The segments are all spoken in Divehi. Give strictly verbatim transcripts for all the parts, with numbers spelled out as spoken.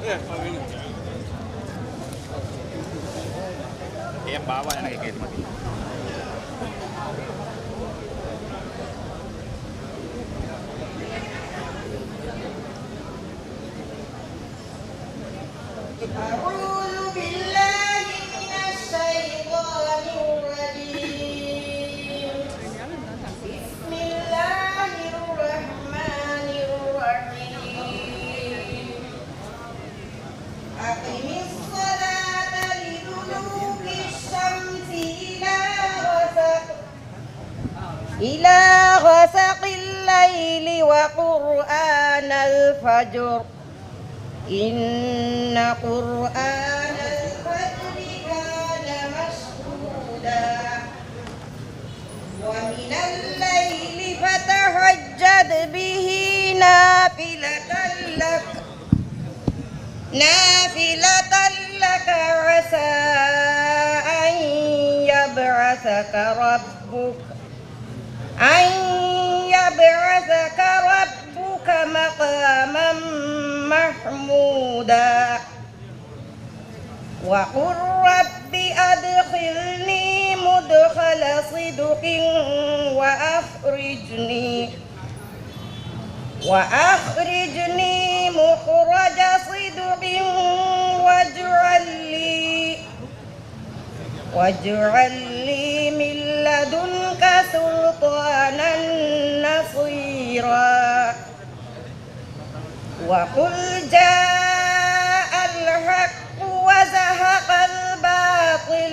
އެ ބާވާ އޭނާގެ ކޭތުމަތީ. أعوذ بالله من الشيطان الرجيم. بسم الله الرحمن الرحيم. أقم الصلاة لدلوك الشمس إلى غسق إلى غسق الليل وقرآن الفجر. إن قرآن الفجر كان مشهودا. ومن الليل فتهجد به نافلة لك نافلة لك عسى أن يبعثك ربك، أن يبعثك ربك مقاما محمودا. وقل رب أدخلني مدخل صدق وأخرجني وأخرجني مخرج صدق واجعل لي، واجعل لي من لدنك سلطانا نصيرا. وقل جاء الحق وزهق الباطل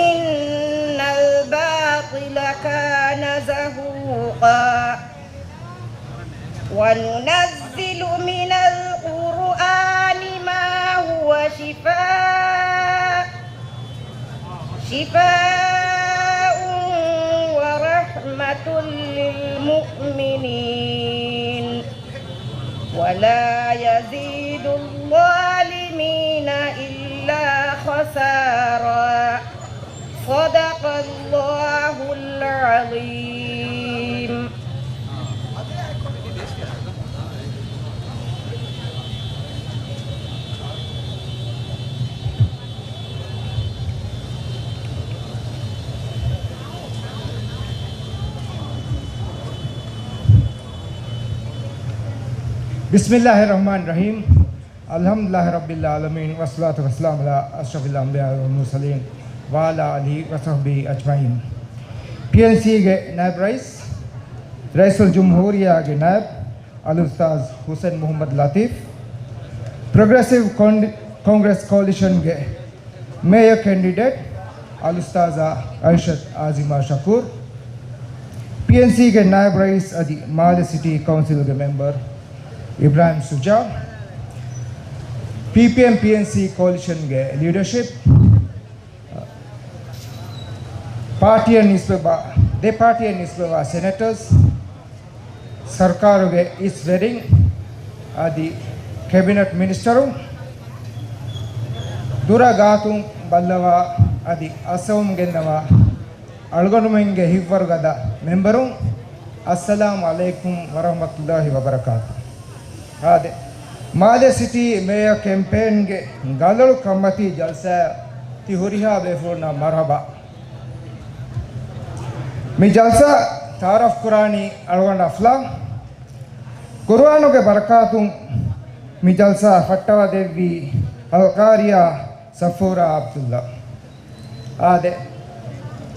إن الباطل كان زهوقا. وننزل من القرآن ما هو شفاء، شفاء ورحمة للمؤمنين. ولا يزيد الظالمين إلا خسارا. صدق الله العظيم. بسم الله الرحمن الرحيم. الحمد لله رب العالمين، والصلاة والسلام على أشرف الأنبياء والمرسلين وعلى آله وصحبه أجمعين. ޕީއެންސީގެ ނައިބު ރައީސް، ރައީސުލްޖުމްހޫރިއްޔާގެ ނައިބު، އަލްއުސްތާޛް ހުސެން މުޙައްމަދު ލަތީފް، ޕްރޮގްރެސިވް ކޮން-، ކޮންގްރެސް ކޯލިޝަންގެ މޭޔަރ ކެންޑިޑޭޓް އަލްއުސްތާޛާ އައިޝަތު އާޒިމާ ޝަކޫރު، ޕީއެންސީގެ ނާއިބު ރައީސް އަދި މާލެ ސިޓީ ކައުންސިލްގެ މެމްބަރު އިބްރާހިމް ޝުޖާ، ޕީޕީއެމް ޕީއެންސީ ކޯލިޝަންގެ ލީޑަޝިޕް، ޕާޓީއަށް ނިސްބަތްވާ، ދެ ޕާޓީއަށް ނިސްބަތްވާ ސެނެޓަރސް، ސަރުކާރުގެ އިސް ވެރިން އަދި ކެބިނެޓް މިނިސްޓަރުން، ދުރާ ގާތުން ބައްލަވާ އަދި އައްސަވަމުން ގެންނަވާ އަޅުގަނޑުމެންގެ ހިތްވަރުގަދަ މެމްބަރުން، އައްސަލާމު ޢަލައިކުމް ވަރަޙްމަތުﷲި ވަބަރަކާތު. އާދެ، މާލެ ސިޓީ މޭޔަރ ކެމްޕޭންގެ ގަލޮޅު ކަންމަތީ ޖަލްސާއަށް ތި ހުރިހާ ބޭފުޅުންނަށް މަރުޙަބާ. މި ޖަލްސާ ތަޢާރަފް ކުރާނީ އަޅުގަނޑަށް އަފްލާ. ޤުރުއާނުގެ ބަރަކާތުން މި ޖަލްސާ ފައްޓަވަދެއްވީ އަލްޤާރިޔާ ޞަފޫރާ ޢަބްދުﷲ. އާދެ،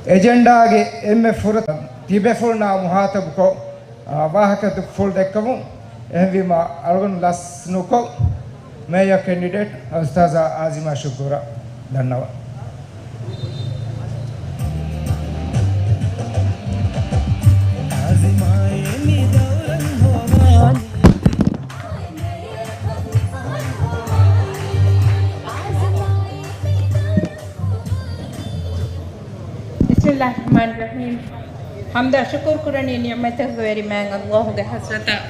އެޖެންޑާގެ އެންމެ ފުރަތަމަ ތިބޭފުޅުންނާ މުޚާޠަބުކޮށް، އާ، ވާހަކަތައް ފުޅު ދެއްކަމުން އެހެންވީމަ އަޅުގަނޑު ލަސް ނުކޮށް، މޭޔަރ ކެންޑިޑޭޓް އަލްއުސްތާޛާ އާޒިމާ ޝުކޫރަށް ދަންނަވަން. بسم الله الرحمن الرحيم. ޙަމްދާ ޝުކުރު ކުރަނީ ނިޢުމަތެއްގެ ވެރި މާތް ﷲ ގެ ޙަޟްރަތަށް.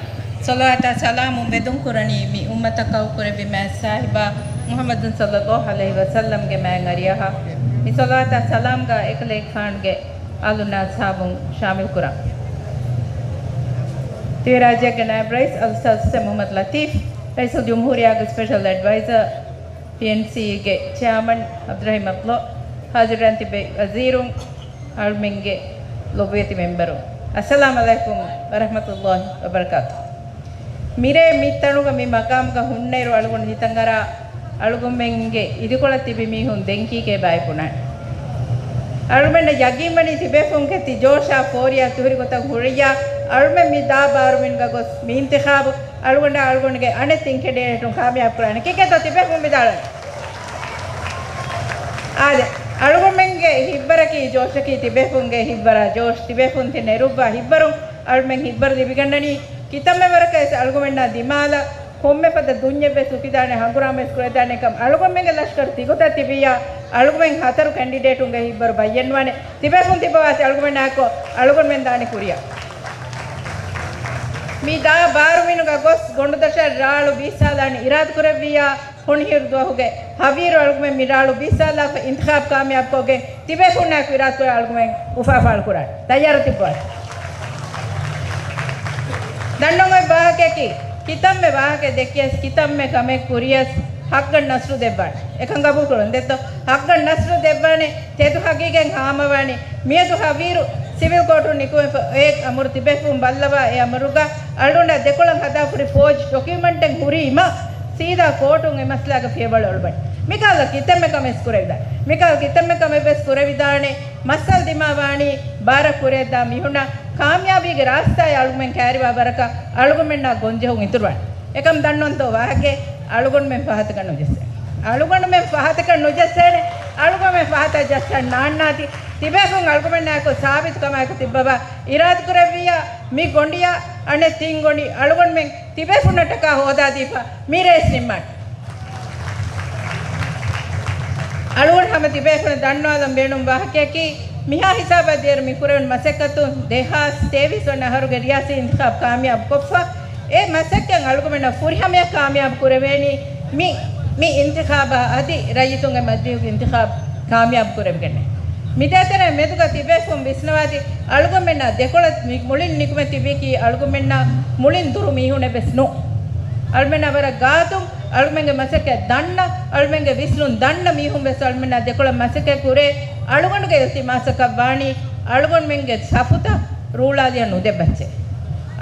ޞަލަވާތާ ސަލާމު ވެދުން ކުރަނީ މި އުއްމަތަށް ކައު ކުރެއްވި މާތް ސާހިބާ މުޙައްމަދު ޞައްލައްލާހު ޢަލައިހި ވަސައްލަމްގެ މާތް އަރިއަހަށް. މި ޞަލަވާތާ ސަލާމްގަ އެކަލޭގެފާނުގެ އަލުން އަޞްޙާބުން ޝާމިލް ކުރަން. ދިވެހިރާއްޖޭގެ ނާއިބު ރައީސް އަލްއުސްތާޛު ހުސެން މުޙައްމަދު ލަތީފް، ރައީސުލްޖުމްހޫރިއްޔާގެ ސްޕެޝަލް އެޑްވައިޒަރ، ޕީއެންސީގެ ޗެއާމަން އަބްދުރަހީމް މަތްލަބު، ހާޒިރުވެ ތިބި ވަޒީރުން، އަޅުމެންގެ ލޮބުވެތި މެމްބަރުން، އައްސަލާމް ޢަލައިކުމް ވަރަޙްމަތުﷲ ވަބަރަކާތު. މިރޭ މި ތަނުގަ މި މަގާމުގަ ހުންނައިރު އަޅުގަނޑު ހިތަށް އަރާ، އަޅުގަނޑުމެންގެ އިދިކޮޅަށް ތިބި މީހުން ދެން ކީކޭ ބާއޭ ބުނާނެ. އަޅުގަނޑަށް ޔަގީންވަނީ ތިބޭފުންގެ ތި ޖޯޝާ ފޯރިޔާ ތިހުރި ގޮތަށް ހުރިއްޔާ، އަޅުމެން މި ދާ ބާރުމިނުގަ ގޮސް މި އިންތިޚާބު އަޅުގަނޑާ އަޅުގަނޑުގެ އަނެއް ތިން ކެނޑިޑޭޓުން ކާމިޔާބު ކުރާނެ. ކިކޭތޯ ތިބޭފުން ވިދާޅުވަނީ؟ އާދެ، އަޅުގަނޑުމެންގެ ހިތްވަރަކީ ޖޯޝަކީ ތިބޭފުންގެ ހިތްވަރާ ޖޯޝް. ތިބޭފުން ތި ނެރުއްވާ ހިތްވަރުން އަޅުމެން ހިތްވަރު ލިބިގަންނަނީ. ކިތަންމެ ވަރަކަށް އަޅުގަނޑުމެންނާ ދިމާލަށް ކޮންމެ ފަދަ ދުންޏެއް ވެސް އުފިދާނެ، ހަނގުރާމަ ވެސް ކުރެވިދާނެ ކަމަށް އަޅުގަނޑުމެންގެ ލަޝްކަރު ތިގޮތަށް ތިބިއްޔާ، އަޅުގަނޑުމެން ހަތަރު ކެނޑިޑޭޓުންގެ ހިތްވަރު ބައްޔެއްނުވާނެ. ތިބޭފުން ތިބަވާތި އަޅުގަނޑުމެންނާއެކު އަޅުގަނޑުމެން ދާނީ ކުރިއަށް. މި ދާ ބާރުމިނުގަ ގޮސް ގޮނޑުދޮށަށް ރާޅު ބީއްސާލާނެ އިރާދަކުރެއްވިއްޔާ، ހޮނިހިރު ދުވަހުގެ ހަވީރު އަޅުގަމެން މި ރާޅު ބީއްސާލާފަ އިންތިޚާބު ކާމިޔާބުކޮށްގެން ތިބޭފުންނާއެކު އިރާދަކުރާ އަޅުގަމެން އުފާ ފާޅުކުރާނެ. ތައްޔާރު ތިއްބަވާ. ދަންނަވަން އޮތް ވާހަކައަކީ، ކިތަންމެ ވާހަކައެއް ދެއްކިޔަސް، ކިތަންމެ ކަމެއް ކުރިޔަސް، ޙައްޤަށް ނަޞްރު ދެއްވާނެ. އެކަން ގަބޫލުކުރަން ދެއްތޯ؟ ޙައްޤަށް ނަޞްރު ދެއްވާނެ. ތެދު ހަގީގަތް ހާމަވާނެ. މިއަދު ހަވީރު ސިވިލް ކޯޓުން ނިކުމެފަ އޮތް އަމުރު ތިބޭފުން ބައްލަވާ އެ އަމުރުގަ އަޅުގަނޑާ ދެކޮޅަށް ހަދާފަ ހުރި ފޯޖް ޑޮކިއުމަންޓެއް ހުރީމަ، ސީދާ ކޯޓުން އެ މައްސަލާގެ ފިޔަވަޅު އެޅުމަށް. މިކަހަލަ ކިތަންމެ ކަމެއް ވެސް ކުރެވިދާނެ. މިކަހަލަ ކިތަންމެ ކަމެއް ވެސް ކުރެވިދާނެ. މައްސަލަ ދިމާވާނީ ބާރަށް ކުރިއަށްދާ މީހުންނަށް ކާމިޔާބީގެ ރާސްތާއަށް އަޅުގަނޑުމެން ކައިރިވާ ވަރަކަށް އަޅުގަނޑުމެންނާ ގޮންޖެހުން އިތުރުވާނެ. އެކަމް ދަންނަވަންތޯ ވާހަކައެއް؟ އަޅުގަނޑުމެން ފަހަތަކަށް ނުޖެއްސޭނެ. އަޅުގަނޑުމެން ފަހަތަކަށް ނުޖެއްސޭނެ. އަޅުގަނޑުމެން ފަހަތަށް ޖައްސަން ނާންނާތި. ތިބޭފުން އަޅުގަމެންނާއެކު ސާބިތު ކަމާއެކު ތިއްބަވާ. އިރާދަކުރެއްވިއްޔާ، މި ގޮނޑިއާ އަނެއް ތިން ގޮނޑި އަޅުގަނޑުމެން ތިބޭފުންނަށްޓަކާ ހޯދާދީފަ މި ރޭސް ނިންމާނެ. އަޅުގަނޑު ހަމަ ތިބޭފުޅުން ދަންނަވާލަން ބޭނުން ވާހަކައަކީ، މިހާ ހިސާބަށް ދިޔައިރު މި ކުރެވުނު މަސައްކަތުން ދެހާސް ތޭވީސް ވަނަ އަހަރުގެ ރިޔާސީ އިންތިޚާބު ކާމިޔާބު ކޮށްފަ، އެ މަސައްކަތް އަޅުގަމެންނަށް ފުރިހަމަޔަށް ކާމިޔާބު ކުރެވޭނީ މި، މި އިންތިޚާބާ އަދި ރައްޔިތުންގެ މަޖިލީހުގެ އިންތިޚާބު ކާމިޔާބު ކުރެވިގެންނޭ. މި ދޭތެރޭ މެދުގަ ތިބޭފުން ވިސްނަވާތި، އަޅުގަމެންނާ ދެކޮޅަށް މި މުޅިން ނިކުމެ ތިބީކީ އަޅުގަމެންނާ މުޅިން ދުރު މީހުނެއް ވެސް ނޫން. އަޅުމެންނާ ވަރަށް ގާތުން، އަޅުމެންގެ މަސައްކަތް ދަންނަ، އަޅުމެންގެ ވިސްނުން ދަންނަ މީހުން ވެސް އަޅުމެންނާ ދެކޮޅަށް މަސައްކަތް ކުރޭ. އަޅުގަނޑުގެ އިލްތިމާސަކަށް ވާނީ، އަޅުގަނޑުމެންގެ ސަފުތައް ރޫޅާލިޔަ ނުދެއްވައްޗޭ.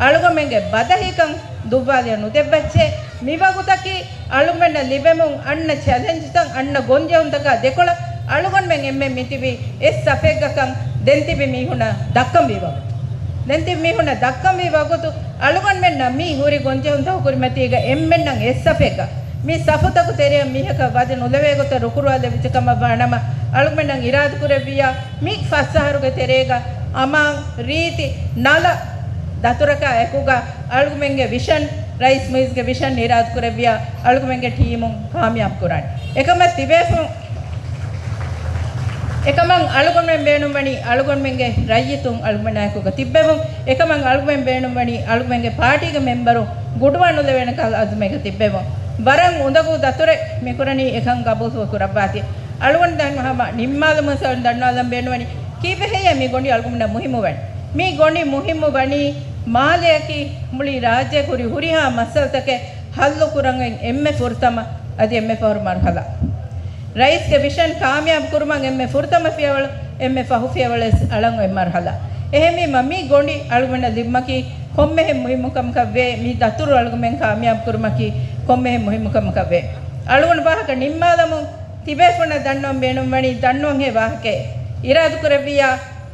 އަޅުގަމެންގެ ބަދަހިކަން ދުއްވާލިޔަ ނުދެއްވައްޗޭ. މިވަގުތަކީ އަޅުގަނޑަށް ލިބެމުން އަންނަ ޗެލެންޖްތައް، އަންނަ ގޮންޖެހުންތަކާ ދެކޮޅަށް އަޅުގަނޑުމެން އެންމެން މިތިބީ އެއް ސަފެއްގަކަން ދެން ތިބި މީހުންނަށް ދައްކަންވީ ވަގުތު. ދެން ތިބި މީހުންނަށް ދައްކަންވީ ވަގުތު އަޅުގަނޑުމެންނަށް މި ހުރި ގޮންޖެހުންތަކު ކުރިމަތީގަ އެންމެންނަށް އެއް ސަފެއްގަ މި ސަފުތަކު ތެރެއަށް މީހަކަށް ވަދެ ނުލެވޭ ގޮތަށް ރުކުރުވާލެވިއްޖެ ކަމަށް ވާނަމަ، އަޅުގަނޑަށް އިރާދަކުރެއްވިއްޔާ، މި ފަސް އަހަރުގެ ތެރޭގަ އަމާން ރީތި ނަލަ ދަތުރަކާ އެކުގަ އަޅުގަމެންގެ ވިޝަން، ރައީސް މުއިއްޒުގެ ވިޝަން އިރާދަކުރެއްވިއްޔާ، އަޅުގަމެންގެ ޓީމުން ކާމިޔާބު ކުރާނެ. އެކަމަށް ތިބޭފުން، އެކަމަށް އަޅުގަނޑުމެން ބޭނުންވަނީ އަޅުގަނޑުމެންގެ ރައްޔިތުން އަޅުގަނޑާއެކުގަ ތިއްބެވުން. އެކަމަށް އަޅުގަމެން ބޭނުންވަނީ އަޅުގަމެންގެ ޕާޓީގެ މެމްބަރުން ގުޑުވާނުލެވޭނެ ކަހަލަ އަޒުމެއްގަ ތިއްބެވުން. ވަރަށް އުނދަގޫ ދަތުރެއް މިކުރަނީ އެކަން ގަބޫލު ކުރައްވާތި. އަޅުގަނޑު ދަން ހަމަ ނިންމާލަމުން ސަވަން ދަންނާލަން ބޭނުންވަނީ ކީއްވެ ހެއްޔޭ މި ގޮނޑި އަޅުގަނޑަށް މުހިއްމުވަނީ؟ މި ގޮނޑި މުހިއްމު ވަނީ މާލެއަކީ މުޅި ރާއްޖެ ކުރި ހުރިހާ މައްސަލަތަކެއް ހައްލު ކުރަން އެންމެ ފުރަތަމަ އަދި އެންމެ ފަހުރު މަރުހަލާ. ރައީސްގެ ވިޝަން ކާމިޔާބު ކުރުމަށް އެންމެ ފުރަތަމަ ފިޔަވަޅު، އެންމެ ފަހު ފިޔަވަޅު ވެސް އަޅަން އޮތް މަރުހަލާ. އެހެންވީމަ މި ގޮނޑި އަޅުގަނޑަށް ލިބުމަކީ ކޮންމެހެން މުހިއްމު ކަމަކަށް ވޭ، މި ދަތުރު އަޅުގަމެން ކާމިޔާބު ކުރުމަކީ ކޮންމެހެން މުހިއްމު ކަމަކަށް ވޭ. އަޅުގަނޑު ވާހަކަ ނިންމާލަމުން ތިބޭފުނަށް ދަންނަވަން ބޭނުންވަނީ ދަންނަވަންހޭ ވާހަކައެއް އިރާދަކުރެއްވިއްޔާ،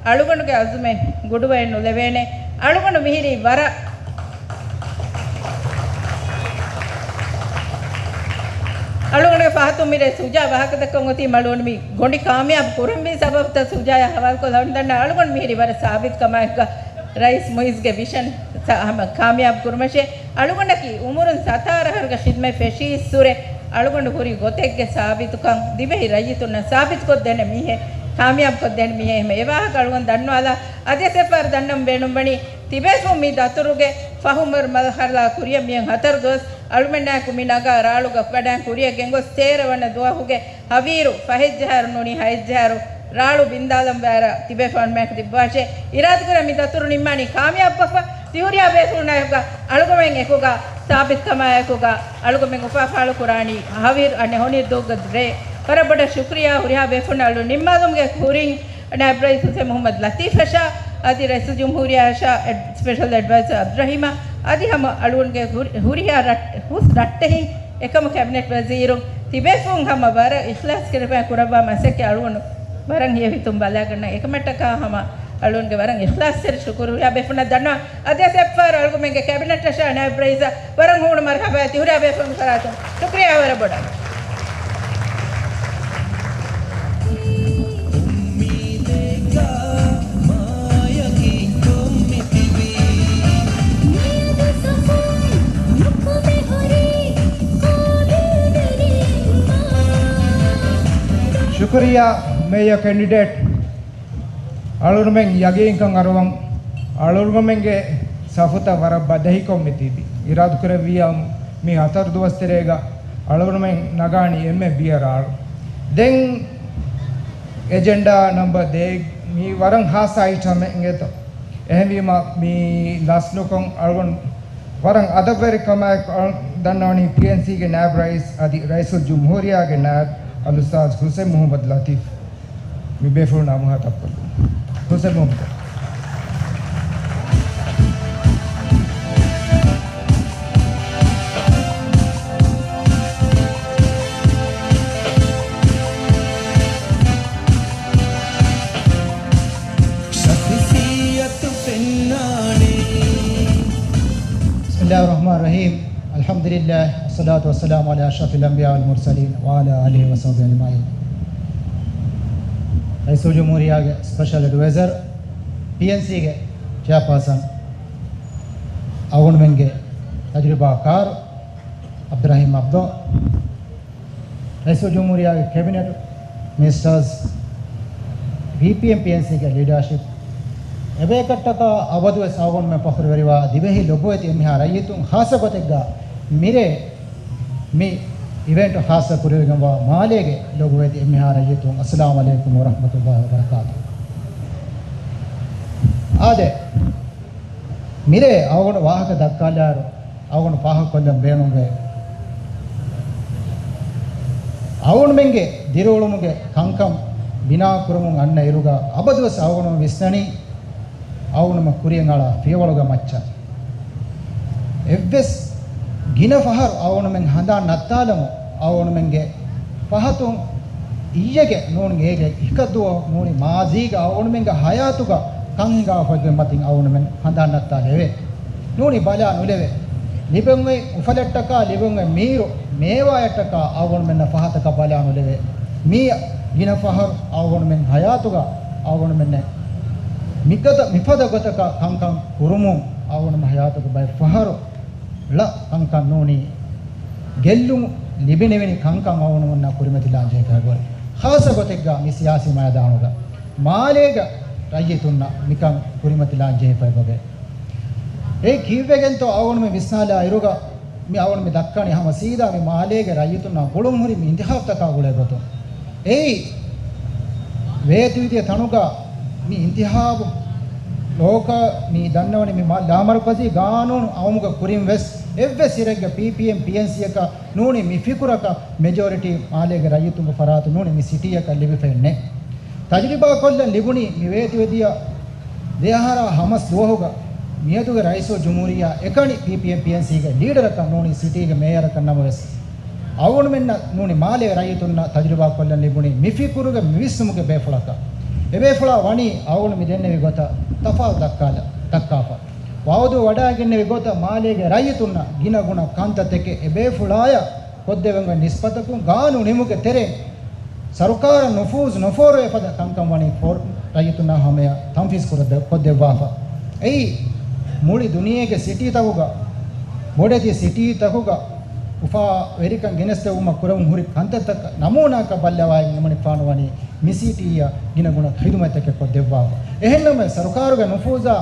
އަޅުގަނޑުގެ އަޒުމެއް ގުޑުވައެއް ނުލެވޭނެ. އަޅުގަނޑު މިހިރީ ވަރަށް، އަޅުގަނޑުގެ ފަހަތުން މިރޭ ސުޖާ ވާހަކަދައްކަން އޮތީ އަޅުގަނޑު މި ގޮނޑި ކާމިޔާބު ކުރަންވީ ސަބަބުތައް ސުޖާޔާ ހަވާލުކޮށްލަ އޮން ދަންނަ އަޅުގަނޑު މިހިރީ ވަރަށް ސާބިތު ކަމާއެކުގަ ރައީސް މުއިއްޒުގެ ވިޝަން ސަ-، ހަމަ ކާމިޔާބު ކުރުމަށޭ. އަޅުގަނޑަކީ އުމުރުން ސަތާރަ އަހަރުގެ ޚިދްމަތް ފެށީއްސުރެ، އަޅުގަނޑު ހުރި ގޮތެއްގެ ސާބިތުކަން ދިވެހި ރައްޔިތުންނަށް ސާބިތުކޮށްދޭނެ މީހެއް، ކާމިޔާބުކޮށްދޭނެ މީހެއް. އެހެމަ އެ ވާހަކަ އަޅުގަނޑު ދަންނަވާލާ. އަދިވެސް އެއްފަހަރު ދަންނަވަން ބޭނުންވަނީ، ތިބޭފުން މި ދަތުރުގެ ފަހު މަރު މަރުހަލާ ކުރިއަށް މިއަށް ހަތަރު ދުވަސް އަޅުމެންނާއެކު މި ނަގާ ރާޅުގަ ގަޑައިން ކުރިއަށް ގެންގޮސް ތޭރަ ވަނަ ދުވަހުގެ ހަވީރު ފަހެއްޖަހާއިރު ނޫނީ ހައެއްޖަހާއިރު ރާޅު ބިންދާލަން ވާރަށް ތިބޭފުޅުން މާތް ތިއްބަވާށޭ. އިރާދަކުރާ މި ދަތުރު ނިންމާނީ ކާމިޔާބުކޮށްފަ، ތިހުރިހާ ބޭފުޅުންނާއެކުގަ އަޅުގަމެން އެކުގަ ސާބިތުކަމާއެކުގަ އަޅުގަމެން އުފާފާޅުކުރާނީ ހަވީރު އަނެއް ހޮނި ދުވަހުގެ ރޭ. ވަރަށް ބޮޑަށް ޝުކުރިޔާ ހުރިހާ ބޭފުޅުން އަޅު ނިންމާލުމުގެ ކުރިން ނާއިބް ރައީސް ހުސެން މުހައްމަދު ލަތީފަށާ، އަދި ރައީސުލްޖުމްހޫރިއްޔާއަށާ، އެޑް-، ސްޕެޝަލް އެޑްވައިޒަރ އަބްދުއްރަހީމަށް، އަދި ހަމަ އަޅުގަނޑުގެ ހުރި-، ހުރިހާ ރައް-، ހުސް ރައްޓެހިން އެކަމު ކެބިނެޓް ވަޒީރުން ތިބޭފުޅުން ހަމަ ވަރަށް އިޚްލާޞް ކިރިބައި ކުރައްވާ މަސައްކަތް އަޅުގަނޑު ވަރަށް ހިޔަ ހިތުން ބަލާގަންނަ. އެކަމަށްޓަކާ ހަމަ އަޅުގަނޑުގެ ވަރަށް އިޚްލާޞްތެރި ޝުކުރު ހުރިހާ ބޭފުޅުންނަށް ދަންނަވަން. އަދިވެސް އެއްފަހަރު އަޅުގަމެންގެ ކެބިނެޓަށާ ނާއިބް ރައީސަށް ވަރަށް ހޫނު މަރުޙަބާ ތި ހުރިހާ ބޭފުޅުންގެ ފަރާތުން. ޝުކުރިޔާ ވަރަށް ބޮޑަށް. ޝުކުރިއްޔާ މޭޔަރ ކެންޑިޑޭޓް. އަޅުގަނޑުމެން ޔަގީންކަން އަރުވަން، އަޅުގަނޑުމެންގެ ސަފުތައް ވަރަށް ބަދަހިކޮށް މި ތިބި. އިރާދަކުރެއްވިއްޔާ މި ހަތަރު ދުވަސް ތެރޭގަ އަޅުގަނޑުމެން ނަގާނީ އެންމެ ބިޔަރާޅު. ދެން އެޖެންޑާ ނަމްބަރ ދޭއް މީ ވަރަށް ހާއްސަ އައިޓަމެއް އިނގޭތޯ. އެހެންވީމަ މި ލަސްނުކޮށް އަޅުގަނޑު ވަރަށް އަދަބުވެރިކަމާއެކު އަޅު ދަންނަވަނީ ޕީއެންސީގެ ނާއިބް ރައީސް އަދި ރައީސުލްޖުމްހޫރިއްޔާގެ ނާއިބް އަލްއުސްތާޛް ހުސެން މުހައްމަދު ލަތީފް. މި ބޭފުޅުންނާ މުހާތަބްކޮށްލުން. ހުސެން މުހައްމަދު. ޝަޚްޞިއްޔަތު ފެންނާނެ. بسم الله الرحمن الرحيم. الحمد لله، والصلاة والسلام على أشرف الأنبياء والمرسلين، وعلى آله وصحبه أجمعين. ރައީސުލްޖުމްހޫރިއްޔާގެ ސްޕެޝަލް އެޑްވައިޒަރ، ޕީއެންސީގެ ޗެއާޕާސަން، އަޅުގަނޑުމެންގެ ތަޖުރިބާކާރު، އަބްދުއްރަހީމް އަބްދުﷲ، ރައީސުލްޖުމްހޫރިއްޔާގެ ކެބިނެޓް މިނިސްޓަރސް، ޕީޕީއެމް ޕީއެންސީގެ ލީޑަރޝިޕް، އެބަޔަކަށްޓަކާ އަބަދުވެސް އަޅުގަނޑުމެން ފަޚުރުވެރިވާ ދިވެހި ލޮބުވެތި އެންމެހާ ރައްޔިތުން، ޚާއްޞަ ގޮތެއްގަ މިރޭ މި އިވެންޓް ޚާއްޞަ ކުރެވިގެންވާ މާލޭގެ ލޮބުވެތި އެންމެހާ ރައްޔިތުން، އައްސަލާމު ޢަލައިކުމް ވަރަޙްމަތުﷲ ވަބަރަކާތުހު. އާދެ، މިރޭ އަޅުގަނޑު ވާހަކަ ދައްކާލާއިރު، އަޅުގަނޑު ފާހަގަކޮށްލަން ބޭނުންވޭ. އަޅުގަނޑުމެންގެ ދިރިއުޅުމުގެ ކަންކަން ބިނާކުރަމުން އަންނަ އިރުގަ އަބަދުވެސް އަޅުގަނޑު ވިސްނަނީ، އަޅުގަނޑުމެން ކުރިޔަށް އަޅާ ފިޔަވަޅުގެ މައްޗަށް. އެއްވެސް ގިނަ ފަހަރު އަޅުގަނޑުމެން ހަނދާން ނައްތާލަމުން، އަޅުގަނޑުމެންގެ ފަހަތުން އިއްޔެގެ ނޫނީ އޭގެ ހިކަދުވަހު ނޫނީ މާޒީގަ އަޅުގަނޑުމެންގެ ހަޔާތުގަ ކަން ހިނގާފައި މަތިން އަޅުގަނޑުމެން ހަނދާން ނައްތާލެވޭ. ނޫނީ ބަލާ ނުލެވޭ. ލިބެން އޮތް އުފަލަށްޓަކާ، ލިބެން އޮތް މީރު މޭވާޔަށްޓަކާ އަޅުގަނޑުމެންނަށް ފަހަތަކަށް ބަލާ ނުލެވޭ. މީ ގިނަ ފަހަރު އަޅުގަނޑުމެން ހަޔާތުގަ އަޅުގަނޑުމެންނަށް މިގަދަ-، މިފަދަ ގޮތަކަށް ކަންކަން ކުރުމުން އަޅުގަނޑުމެން ހަޔާތުގަ ބައެއް ފަހަރު ޅަ ކަންކަން ނޫނީ، ގެއްލުން ލިބިނެވިނި ކަންކަން އަޅުގަނޑުމެންނަށް ކުރިމަތިލާން ޖެހިފައި އޮތް. ޚާއްޞަ ގޮތެއްގަ މި ސިޔާސީ މައިދާނުގަ މާލޭގަ ރައްޔިތުންނަށް މިކަން ކުރިމަތިލާން ޖެހިފައި އޮތް. އެ ކީއްވެގެންތޯ އަޅުގަނޑުމެން ވިސްނާލާ އިރުގަ މި އަޅުގަނޑު މި ދައްކަނީ ހަމަ ސީދާ މި މާލޭގެ ރައްޔިތުންނާ ގުޅުން ހުރި މި އިންތިޚާބުތަކާ ގުޅޭ ގޮތުން. އެއީ، ވޭތުވެދިޔަ ތަނުގަ މި އިންތިޚާބު ލޯކަ މި ދަންނަވަނީ މި މާ-، ލާމަރުކަޒީ ގާނޫނު އައުމުގެ ކުރިން ވެސް އެއްވެސް އިރެއްގެ ޕީޕީއެމް ޕީއެންސީއަކަށް ނޫނީ މި ފިކުރަކަށް މެޖޯރިޓީ މާލޭގެ ރައްޔިތުންގެ ފަރާތުން ނޫނީ މި ސިޓީއަކަށް ލިބިފައެއް ނެތް. ތަޖުރިބާ ކޮށްލަން ލިބުނީ މި ވޭތުވެދިޔަ ދެއަހަރާ ހަމަސް ދުވަހުގަ މިއަދުގެ ރައީސުލްޖުމްހޫރިއްޔާ އެކަނި ޕީޕީއެމް ޕީއެންސީގެ ލީޑަރަކަށް ނޫނީ ސިޓީގެ މޭޔަރަކަށް ނަމަވެސް، އަޅުގަނޑުމެންނަށް ނޫނީ މާލޭ ރައްޔިތުންނަށް ތަޖުރިބާ ކޮށްލަން ލިބުނީ މި ފިކުރުގެ މި ވިސްނުމުގެ ބޭފުޅަކަށް. އެބޭފުޅާ ވަނީ އަޅުގަނޑު މި ދެންނެވި ގޮތަށް ތަފާތު ދައްކާލަ-، ދައްކާފަ. ވައުދު ވަޑައިގެންނެވި ގޮތަށް މާލޭގެ ރައްޔިތުންނަށް ގިނަ ގުނަ ކަންތައްތަކެއް އެބޭފުޅާޔަށް ކޮށްދެވެން އޮތް ނިސްބަތަކުން ގާނޫނު ނިމުމުގެ ތެރެއިން ސަރުކާރަށް ނުފޫޒު ނުފޯރުވޭ ފަދަ ކަންކަން ވަނީ ފޯރު-، ރައްޔިތުންނާ ހަމަޔަށް ތަންފީޒު ކުރަ-، ކޮށްދެއްވާފަ. އެއީ، މުޅި ދުނިޔޭގެ ސިޓީތަކުގަ، ބޮޑެތި ސިޓީތަކުގަ އުފާވެރިކަން ގެނެސްދެވުމަށް ކުރެވުން ހުރި ކަންތައްތަކަށް ނަމޫނާއަކަށް ބައްލަވައިގެން އެމަނިކުފާނު ވަނީ މި ސިޓީއަށް ގިނަގުނަ ޚިދުމަތްތަކެއް ކޮށްދެއްވާފަ. އެހެންނަމަވެސް، ސަރުކާރުގެ ނުފޫޒާ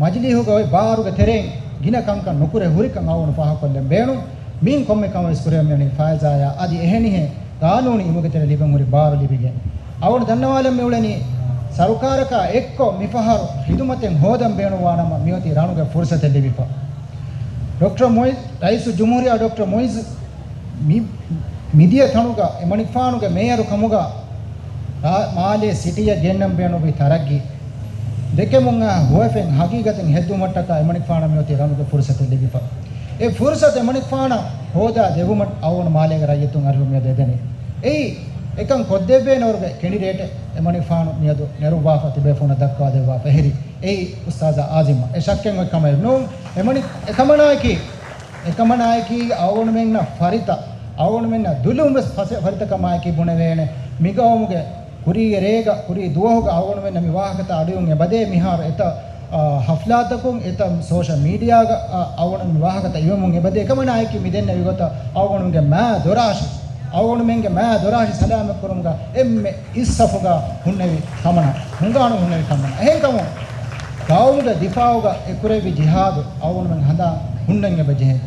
މަޖިލީހުގަ އޮތް ބާރުގެ ތެރެއިން ގިނަ ކަންކަން ނުކުރޭ ހުރިކަން އަޅުގަނޑު ފާހަގަކޮށްލަން ބޭނުން. މިއިން ކޮންމެ ކަމެއް ވެސް ކުރެވެމެނީ ފާއިޒާޔާ އަދި އެހެނިހެން ގާނޫނީ އިމުގެ ތެރެ ލިބެން ހުރި ބާރު ލިބިގެން. އަޅުގަނޑު ދަންނަވާލަން މިއުޅެނީ، ސަރުކާރަކާ އެއްކޮށް މިފަހަރު ޚިދުމަތެއް ހޯދަން ބޭނުންވާނަމަ މިއޮތީ ރަނުގެ ފުރުސަތެއް ލިބިފަ. ޑޮކްޓަރ މުއިއްޒު، ރައީސުލްޖުމްހޫރިއްޔާ ޑޮކްޓަރ މުއިއްޒު މި-، މިދިޔަ ތަނުގަ އެމަނިކުފާނުގެ މޭޔަރު ކަމުގަ ރާ-، މާލޭ ސިޓީއަށް ގެންނަން ބޭނުންވި ތަރައްގީ ދެކެމުން އާ ހުވަފެން ހަގީގަތެއް ހެއްދުމަށްޓަކާ އެމަނިކުފާނަށް މިއޮތީ ރަނުގެ ފުރުސަތެއް ލިބިފަ. އެ ފުރުސަތު އެމަނިކުފާނަށް ހޯދާ ދެވުމަށް އަޅުގަނޑު މާލޭގެ ރައްޔިތުން އަރިހު މިއަދު އެދެނީ. އެއީ އެކަން ކޮށްދެއްވޭނެ ވަރުގެ ކެނޑިޑޭޓެއް އެމަނިކުފާނު މިއަދު ނެރުއްވާފަ ތިބޭފުޅުންނަށް ދައްކާ ދެއްވާފަ އެހެރީ. އެއީ އުސްތާޒާ އާޒިމް. އެ ޝައްކެއް އޮތް ކަމެއް ނޫން. އެމަނި-، އެކަމަނާއެކީ، އެކަމަނާއެކީ އަޅުގަނޑުމެންނަށް ފަރިތަ، އަޅުގަނޑުމެންނަށް ދުލުން ވެސް ފަސޭ-، ފަރިތަކަމާއެކީ ބުނެވޭނެ. މިގައުމުގެ ކުރީގެ ރޭގަ، ކުރީ ދުވަހުގަ އަޅުގަނޑުމެންނަށް މި ވާހަކަތައް އަޑުއިވުން އެބަދޭ މިހާރު އެތައް، އާ، ހަފްލާތަކުން އެތައް ސޯޝަލް މީޑިއާގަ، އާ، އަޅުގަނޑު މި ވާހަކަތައް އިވެމުން އެބަދޭ. އެކަމަނާއެކީ މި ދެންނެވި ގޮތަށް އަޅުގަނޑުމެންގެ މާ ދޮރާށި، އަޅުގަނޑުމެންގެ މާ ދޮރާށި ސަލާމަތް ކުރުމުގަ އެންމެ އިސް ސަފުގަ ހުންނެވި ކަމަނާ، ހުންގާނު ހުންނެވި ކަމަނާ. އެހެންކަމުން ގައުމުގެ ދިފާއުގަ އެ ކުރެއްވި ޖިހާދު އަޅުގަނޑުމެން ހަނދާން ހުންނަން އެބަ ޖެހޭ.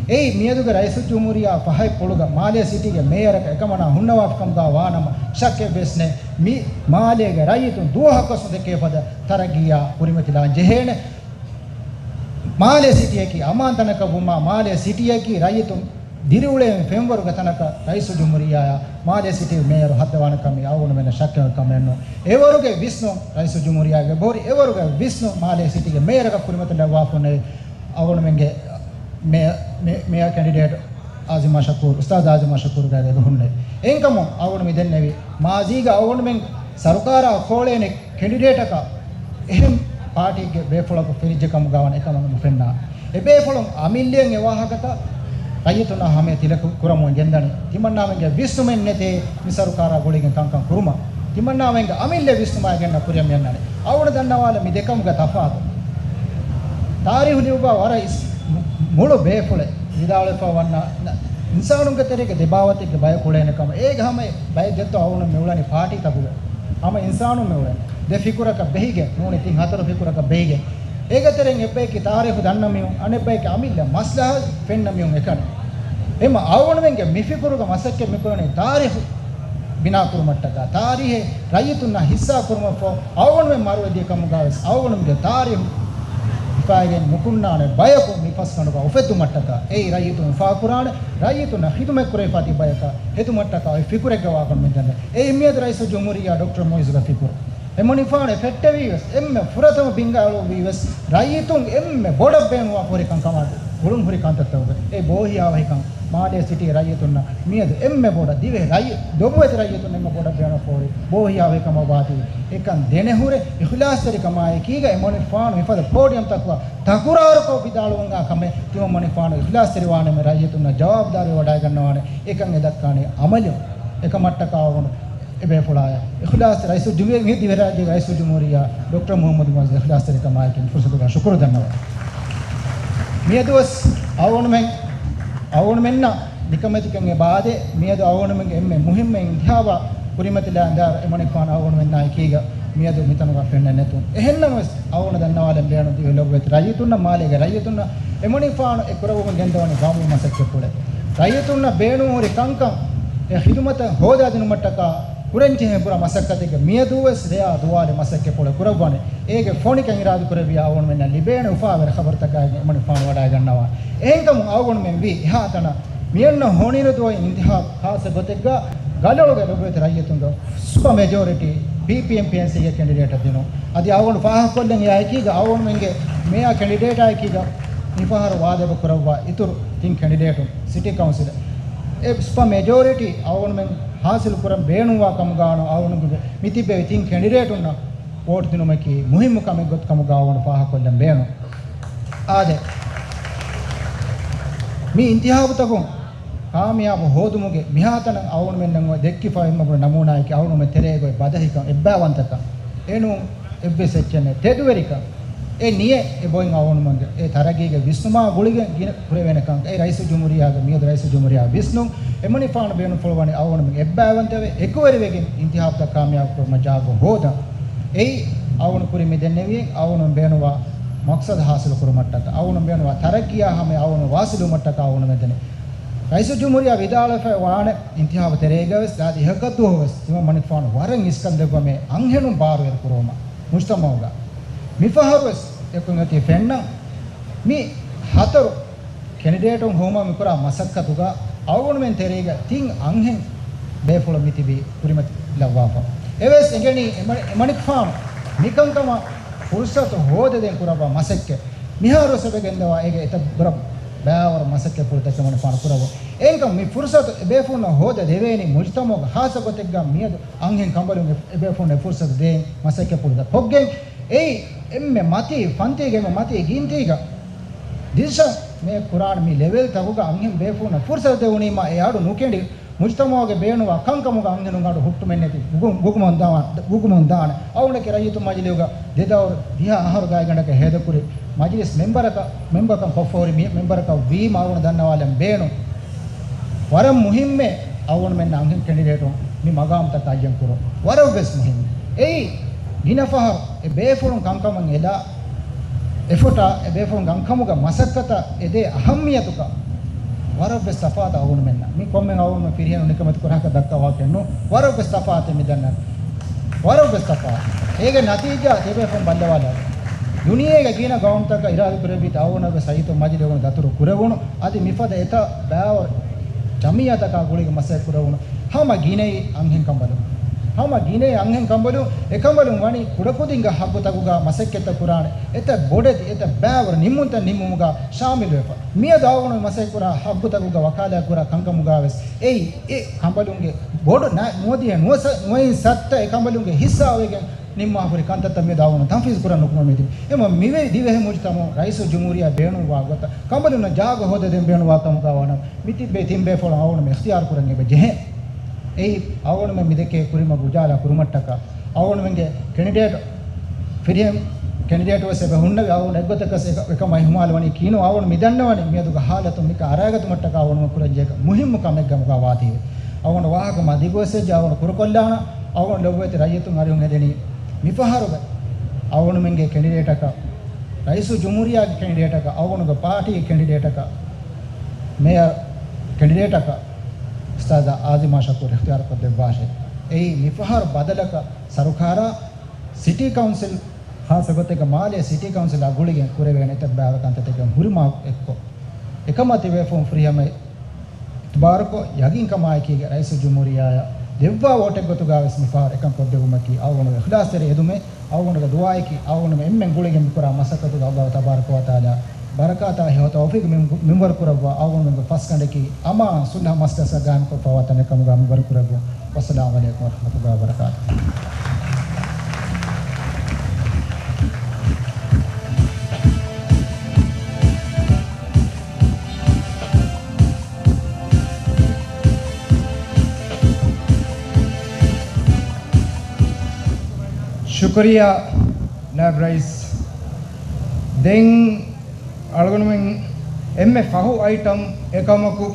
އެއީ މިއަދުގެ ރައީސުލްޖުމްހޫރިއްޔާ ފަހަތް ޕުޅުގަ މާލޭ ސިޓީގެ މޭޔަރަކަށް އެކަމަނާ ހުންނަވާފަ ކަމުގަ ވާނަމަ، ޝައްކެއް ވެސް ނެތް. މި މާލޭގެ ރައްޔިތުން ދުވަހަކުވެސް ނުދެކޭ ފަދަ ތަރައްގީއާ ކުރިމަތިލާން ޖެހޭނެ. މާލޭ ސިޓީއަކީ އަމާން ތަނަކަށް ވުމާ، މާލޭ ސިޓީއަކީ ރައްޔިތުން ދިރިއުޅޭން ފެންވަރުގެ ތަނަކަށް ރައީސުލްޖުމްހޫރިއްޔާއާ މާލޭ ސިޓީ މޭޔަރު ހައްދަވާނެ ކަމީ އަޅުގަނޑުމެންނަށް ޝައްކެއް ކަމެއް ނޫން. އެވަރުގެ ވިސްނުން ރައީސުލްޖުމްހޫރިއްޔާގެ ބޯރި، އެވަރުގެ ވިސްނުން މާލޭ ސިޓީގެ މޭޔަރަކަށް ކުރިމަތިލައްވާފަ ހުންނެވި އަޅުގަނޑުމެންގެ މޭ-، މޭ-، މޭޔަރ ކެނޑިޑޭޓް އާޒިމާ ޝަކޫރު، އުސްތާޛު އާޒިމާ ޝަކޫރުގެ އެބަ ހުންނެވި. އެހެންކަމުން އަޅުގަނޑު މި ދެންނެވި މާޒީގަ އަޅުގަނޑުމެން ސަރުކާރާ އުފޯޅޭނެ ކެނޑިޑޭޓަކަށް އެހެން ޕާޓީގެ ބޭފުޅަކު ފެނިއްޖެ ކަމުގަ ވާނެ އެކަމަކު ނުފެންނާ. އެބޭފުޅުން އަމިއްލައިން އެ ވާހަކަތައް ރައްޔިތުންނާ ހަމަޔަށް ތިލަކު ކުރަމުން ގެންދަނީ. ތިމަންނާމެންގެ ވިސްނުމެއް ނެތޭ މި ސަރުކާރާ ގުޅިގެން ކަންކަން ކުރުމަށް. ތިމަންނާމެންގެ އަމިއްލަ ވިސްނުމާ ގެންނަ ކުރިއަށް މިއަންނާނެ. އަޅުގަނޑު ދަންނަވާލަ މި ދެކަމުގެ ތަފާތު. ތާރީހު ލިޔުއްވާ ވަރަށް އިސް-، މުޅު ބޭފުޅެއް ވިދާޅުވެފަ ވަންނަ، ނަ-، އިންސާނުންގެ ތެރޭގެ ދެބާވަތެއްގެ ބަޔަކު އުޅޭނެ ކަމަށް. އޭގެ ހަމަ ބައެއް ދެއްތޯ އަޅުގަނޑު މި އުޅެނީ ޕާޓީތަކުގެ. ހަމަ އިންސާނުން މި އުޅެނީ. ދެ ފިކުރަކަށް ބެހިގެން ނޫނީ ތިން ހަތަރު ފިކުރަކަށް ބެހިގެން. އޭގެ ތެރެއިން އެއްބަޔަކީ ތާރީހު ދަންނަ މީހުން، އަނެއްބަޔަކީ އަމިއްލަ މަސްލަހަތް ފެންނަ މީހުން އެކަނި. އެމަ އަޅުގަނޑުމެންގެ މި ފިކުރުގަ މަސައްކަތް މިކުރަނީ ތާރީހު ބިނާކުރުމަށްޓަކާ، ތާރީހެއް ރައްޔިތުންނާ ހިއްސާ ކުރުމަށްފަހު، އަޅުގަނޑުމެން މަރުވެދިޔަ ކަމުގަވެސް އަޅުގަނޑުމެންގެ ތާރީހު ހިފާގެން ނުކުންނާނެ ބަޔަކު މި ފަސްގަނޑުގަ އުފެއްދުމަށްޓަކާ، އެއީ ރައްޔިތުން އުފާކުރާނެ، ރައްޔިތުންނަށް ޚިދުމަތް ކުރެވިފާ ތިބި ބަޔަކަށް ހެދުމަށްޓަކާ އޮތް ފިކުރެއްގަ ވާކަން މިދަނީ. އެއީ މިއަދު ރައީސުލްޖުމްހޫރިއްޔާ ޑޮކްޓަރ މުއިއްޒުގެ ފިކުރު. އެމަނިކުފާނު ފެއްޓެވީވެސް، އެންމެ ފުރަތަމަ ބިންގާ އެޅުއްވީވެސް، ރައްޔިތުން އެންމެ ބޮޑަށް ބޭނުންވާ ހުރި ކަންކަމާ ގުޅުން ހުރި ކަންތައްތަކުގެ އެ ބޯހިޔާވަހިކަން. މާލޭ ސިޓީ ރައްޔިތުންނަށް މިއަދު އެންމެ ބޮޑަށް ދިވެހި ރައްޔި-، ދޮގުވެތި ރައްޔިތުން އެންމެ ބޮޑަށް ބޭނުން ހުރި ބޯހިޔާވަހިކަމަށް ވާތީ، އެކަން ދެނެހުރެ އިޚްލާސްތެރިކަމާއެކީގަ އެމަނިކުފާނު މިފަދަ ޕޯޑިއަމްތަކުގަ ތަކުރާރުކޮށް ވިދާޅުވަންޏާ ކަމެއް ތިމަންމަނިކުފާނު އިޚްލާސްތެރިވާނަމަ ރައްޔިތުންނަށް ޖަވާބުދާރީވެވަޑައިގަންނަވާނެ. އެކަން އެ ދައްކާނީ އަމަލު. އެކަމަށްޓަކާ އަޅުގަނޑު އެބޭފުޅާޔަށް އިޚްލާސް ރައީސުލްޖުމްހޫރިއްޔާ، މި ދިވެހިރާއްޖޭގެ ރައީސުލްޖުމްހޫރިއްޔާ ޑޮކްޓަރ މުޙައްމަދު މުއައްޒަމް އިޚްލާސްތެރިކަމާއެކީ މި ފުރުސަތުގަ ޝުކުރު ދަންނަވަން. މިއަދުވެސް އަޅުގަނޑުމެން، އަޅުގަނޑުމެންނަށް ނިކަމެތިކަން އެބައާދޭ، މިއަދު އަޅުގަނޑުމެންގެ އެންމެ މުހިއްމު އިންތިހާބާ ކުރިމަތިލާ އަނދާރަ އެމަނިކުފާނު އަޅުގަނޑުމެންނާ އެކީގަ މިއަދު މިތަނުގަ ފެންނަން ނެތުން. އެހެންނަމަވެސް، އަޅުގަނޑު ދަންނަވާލަން ބޭނުން ދިވެހި ލޮބުވެތި ރައްޔިތުންނަށް، މާލޭގެ ރައްޔިތުންނަށް، އެމަނިކުފާނު އެ ކުރައްވާ މަސައްކަތްޕުޅެއް. ރައްޔިތުންނަށް ބޭނުންހުރި ކަންކަން އެ ޚިދުމަތަށް ހޯދާދިނުމަށްޓަކާ ކުރަންޖެހޭ ބުރަ މަސައްކަތެއްގެ މިއަދުވެސް ރެޔާ ދުވާލެއް މަސައްކަތްޕުޅެއް ކުރައްވާނެ. އޭގެ ފޮނިކަން އިރާދަކުރެއްވިޔާ އަޅުގަނޑުމެންނަށް ލިބޭނެ އުފާވެރި ޚަބަރުތަކާއި އެމަނިކުފާނު ވަޑައިގަންނަވާ. އެހެންކަމުން އަޅުގަނޑުމެން ވީ އެހާތަނަށް މިއަންނަ ހޮނިރު ދުވަހު އިންތިހާބު ޚާއްސަ ގޮތެއްގަ ގަލޮޅުގެ ލޮބުވެތި ރައްޔިތުންގެ ސުޕަ މެޖޯރިޓީ ޕީޕީއެމް ޕީއެންސީގެ ކެނޑިޑޭޓަށް ދިނުން. އަދި އަޅުގަނޑު ފާހަގަކޮށްލަން އެއާއެކީގަ އަޅުގަނޑުމެންގެ މޭޔާ ކެނޑިޑޭޓާއެކީގަ މިފަހަރު ވާދައެބަ ކުރައްވާ އިތުރު ތިން ކެނޑިޑޭޓުން ސިޓީ ކައުންސިލަށް އެ ސުޕަ މެޖޯރިޓީ އަޅުގަނޑުމެން ހާސިލު ކުރަން ބޭނުންވާ ކަމުގަ އަޅުގަނޑު މި ތިއްބެވި ތިން ކެނޑިޑޭޓުންނަށް ވޯޓް ދިނުމަކީ މުހިއްމު ކަމެއް ގޮތު ކަމުގަ އަޅުގަނޑު ފާހަގަކޮށްލަން ބޭނުން. އާދެ، މި އިންތިހާބުތަކުން ކާމިޔާބު ހޯދުމުގެ މިހާތަނަށް އަޅުގަނޑުމެންނަށް އޮތް ދެއްކިފަ އެންމެ ބުރަ ނަމޫނާއަކީ އަޅުގަނޑުމެން ތެރޭގަ އޮތް ބަދަހިކަން، އެއްބައިވަންތަކަން، އެނޫން އެއްވެސް އެއްޗެއް ނެތް. ތެދުވެރިކަން، އެ ނިޔަތް އެބައޮތް އަޅުގަނޑުމެންގެ އެ ތަރައްގީގެ ވިސްނުމާ ގުޅިގެން ގިނަ ކުރެވޭނެ ކަންކަން. އެ ރައީސުލްޖުމްހޫރިއްޔާގެ މިއަދު ރައީސުލްޖުމްހޫރިއްޔާ ވިސްނުން އެމަނިކުފާނު ބޭނުންފުޅުވަނީ އަޅުގަނޑުމެން އެއްބައިވަންތަވެ އެކުވެރިވެގެން އިންތިހާބުތައް ކާމިޔާބު ކުރުމަށް ޖާގަ ހޯދަން. އެއީ އަޅުގަނޑު ކުރިން މި ދެންނެވީ އަޅުގަނޑު ބޭނުންވާ މަޤްޞަދު ހާސިލު ކުރުމަށްޓަކާ، އަޅުގަނޑު ބޭނުންވާ ތަރައްގީއާ ހަމަޔަށް އަޅުގަނޑު ވާސިލުވުމަށްޓަކާ އަޅުގަނޑު މި ދެންނެވީ. ރައީސުލްޖުމްހޫރިއްޔާ ވިދާޅުވެފައި ވާނެ، އިންތިހާބު ތެރޭގަވެސް ދާދި އެހަކަށް ދުވަހުވެސް ތިމަން މަނިކުފާނު ވަރަށް އިސްކަން ދެއްވަމޭ އަންހެނުން ބާރުއެރު ކުރުވުމަށް މުޖްތަމަޢުގަ. މިފަހަރުވެސް އެކުން އޮތީ ފެންނަން މި ހަތަރު ކެނޑިޑޭޓުން ހޮވުމަށް މިކުރާ މަސައްކަތުގަ އަޅުގަނޑުމެން ތެރޭގަ ތިން އަންހެން ބޭފުޅުން މިތިބީ ކުރިމަތިލައްވާފަ. އެވެސް އެނގެނީ އެމަ-، އެމަނިކުފާނު މިކަންކަމަށް ފުރުސަތު ހޯދަދޭން ކުރައްވާ މަސައްކަތް. މިހާރުވެސް އެބަ ގެންދަވާ އޭގެ އެތައް ބުރަ ބައިވަރު މަސައްކަތް ފުޅުތަކެއް އެމަނިކުފާނު ކުރައްވާ. އެހެންކަމުން މި ފުރުސަތު އެބޭފުޅުންނަށް ހޯދަ ދެވޭނީ މުޖުތަމަޢުގަ ހާއްސަ ގޮތެއްގަ މިއަދު އަންހެން ކަނބަލުން އެ-، އެބޭފުޅުން އެ ފުރުސަތު ދޭން މަސައްކަތް ފުޅުތައް ކޮށްގެން. އެއީ އެންމެ މަތީ ފަންތީގެ އެންމެ މަތީ ގިންތީގަ ޑިސިޝަން މޭކް ކުރާނެ މި ލެވެލްތަކުގަ އަންހެން ބޭފުޅުންނަށް ފުރުސަތު ދެވުނީމާ އެ އަޑު ނުކެނޑި މުޖުތަމަޢުގެ ބޭނުންވާ ކަންކަމުގަ އަންހެނުން އަޑު ހުއްޓުމެއްނެތި ގުގު-، ގުގުމަށް ދާ-، ގުގުމަށް ދާނެ. އަޅުގަނޑަކީ ރައްޔިތު މަޖިލީހުގަ ދެ ދައުރު ދިހަ އަހަރު ގާތްގަނޑަކަށް ހޭދަކުރި މަޖިލިސް މެމްބަރަކަށް، މެމްބަރކަން ކޮށްފަހުރި މި މެމްބަރަކަށް ވީމަ އަޅުގަނޑު ދަންނަވާލަން ބޭނުން. ވަރަށް މުހިއްމޭ އަޅުގަނޑުމެންނަށް އަންހެން ކެނޑިޑޭޓުން މި މަގާމްތައް ކައްޔަން ކުރުން. ވަރަށްވެސް މުހިއްމު. އެއީ ގިނަ ފަހަރު އެ ބޭފުޅުން ކަންކަމަށް އެލާ އެފަޓާ، އެ ބޭފުޅުން ކަންކަމުގަ މަސައްކަތަށް އެދޭ އަހައްމިޔަތުގަ ވަރަށްވެސް ތަފާތު އަޅުގަނޑުމެންނަށް. މި ކޮންމެ އަޅުގަނޑުމެން ފިރިހެނުން ނިކަމެތި ކުރާކަށް ދައްކާ ވާހަކައެއް ނޫން. ވަރަށްވެސް ތަފާތު މި ދަންނަ. ވަރަށްވެސް ތަފާތު. އޭގެ ނަތީޖާ ތިބޭފުން ބައްލަވާލާ. ދުނިޔޭގެ ގިނަ ގައުމުތަކަށް އިރާދަކުރެއްވީ އަޅުގަނޑު ވެސް ރައްޔިތުން މަޖިލީހުން ދަތުރު ކުރެވުނު. އަދި މިފަދަ އެތައް ބައިވަރު ޖަމިއްޔާތަކާ ގުޅިގެން މަސައްކަތް ކުރެވުނު. ހަމަ ގިނައީ އަންހެން ކަނބަލުން. ހަމަ ގިނައީ އަންހެން ކަނބަލުން. އެ ކަނބަލުން ވަނީ ކުޑަކުދިންގެ ހައްގުތަކުގަ މަސައްކަތްތައް ކުރާނެ. އެތައް ބޮޑެތި، އެތައް ބައިވަރު ނިންމުންތައް ނިންމުމުގަ ޝާމިލުވެފަ. މިއަދު އަޅުގަނޑު މަސައްކަތް ކުރާ ހައްގުތަކުގަ ވަކާލާތް ކުރާ ކަންކަމުގަ ވެސް އެއީ އެ ކަނބަލުންގެ ބޮޑު ނަ-، ނުވަދިހަ ނުވަ ސަ-، ނުވައިން ސައްތަ އެ ކަނބަލުންގެ ހިއްސާ އޮވެގެން ނިންމާފަހުރި ކަންތައްތައް މިއަދު އަޅުގަނޑު ތަންފީޒު ކުރަން ނުކުމެ މިތިބި. އެމަ މިވެ ދިވެހި މުޖުތަމަޢު ރައީސުލްޖުމްހޫރިއްޔާ ބޭނުންވާ ގޮތަށް ކަނބަލުންނަށް ޖާގަ ހޯދަދޭން ބޭނުންވާ ކަމުގަ ވަނަ މިތިބޭ ތިން ބޭފުޅުން އަޅުގަނޑު އިޚްތިޔާރު ކުރަން އެބަ ޖެހޭ. އެއީ އަޅުގަނޑުމެން މިދެކޭ ކުރިމަގު އުޖާލާ ކުރުމަށްޓަކާ އަޅުގަނޑުމެންގެ ކެނޑިޑޭޓް ފިރިހެން ކެނޑިޑޭޓް ވެސް އެބަ ހުންނެވި. އަޅުގަނޑު އެއްގޮތަކަސް އެކަ-، އެކަމާ އިހުމާލު ވަނީ ކީނު. އަޅުގަނޑު މިދަންނަވަނީ މިއަދުގެ ހާލަތު މިކަ އަރައިގަތުމަށްޓަކާ އަޅުގަނޑު ކުރަންޖެހޭ މުހިއްމު ކަމެއްގަމުގަ ވާތީވެ. އަޅުގަނޑު ވާހަކަ މާ ދިގުވެސް ވެއްޖެ އަޅުގަނޑު ކުރުކޮށްލާނަ. އަޅުގަނޑު ލޮބުވެތި ރައްޔިތުން އަރިހުން ހެދެނީ މިފަހަރުގަ އަޅުގަނޑުމެންގެ ކެނޑިޑޭޓަކަށް، ރައީސުލްޖުމްހޫރިއްޔާގެ ކެނޑިޑޭޓަކަށް، އަޅުގަނޑުގެ ޕާޓީގެ ކެނޑިޑޭޓަކަށް، މޭޔަރ ކެނޑިޑޭޓަކަށް އުސްތާޛާ އާޒިމާ ޝަކޫރު އިޚްތިޔާރުކޮށްދެއްވާށޭ. އެއީ މިފަހަރު ބަދަލަކަށް ސަރުކާރާ ސިޓީ ކައުންސިލް، ހާއްސަ ގޮތެއްގަ މާލޭ ސިޓީ ކައުންސިލާ ގުޅިގެން ކުރެވޭނެ އެތައް ބައިވަރު ކަންތައްތަކެއް ހުރިމާ އެއްކޮށް، އެކަމަށް ތިބޭފުޅުން ފުރިހަމަ އިތުބާރުކޮށް، ޔަގީންކަމާއެކީގަ ރައީސުލްޖުމްހޫރިއްޔާއަށް ދެއްވާ ވޯޓެއްގޮތުގަ ވެސް މިފަހަރު އެކަން ކޮށްދެއްވުމަކީ އަޅުގަނޑުގެ އިޚްލާޞްތެރި އެދުމެއް. އަޅުގަނޑުގެ ދުޢާއަކީ، އަޅުގަނޑުމެން އެންމެން ގުޅިގެން މިކުރާ މަސައްކަތުގަ ﷲ ތަބާރަކަ ވަތަޢާލާ ބަރަކާތާ ހެޔޮ ތައުފީޤު މިން-، މިންވަރު ކުރައްވާ. އަޅުގަނޑުމެންގެ ފަސްގަނޑަކީ އަމާން ޞުލްޙަ މަސްލަސް ގާއިމްކޮށްފަ ވަތަނެއް ކަމުގަ މިންވަރު ކުރެއްވުން. ވައްސަލާމު ޢަލައިކުމް ވަރަޙްމަތުﷲ ވަބަރަކާތުހު. ޝުކުރިއްޔާ ނާއިބް ރައީސް. ދެން އަޅުގަނޑުމެން އެންމެ ފަހު އައިޓަމް އެކަމަކު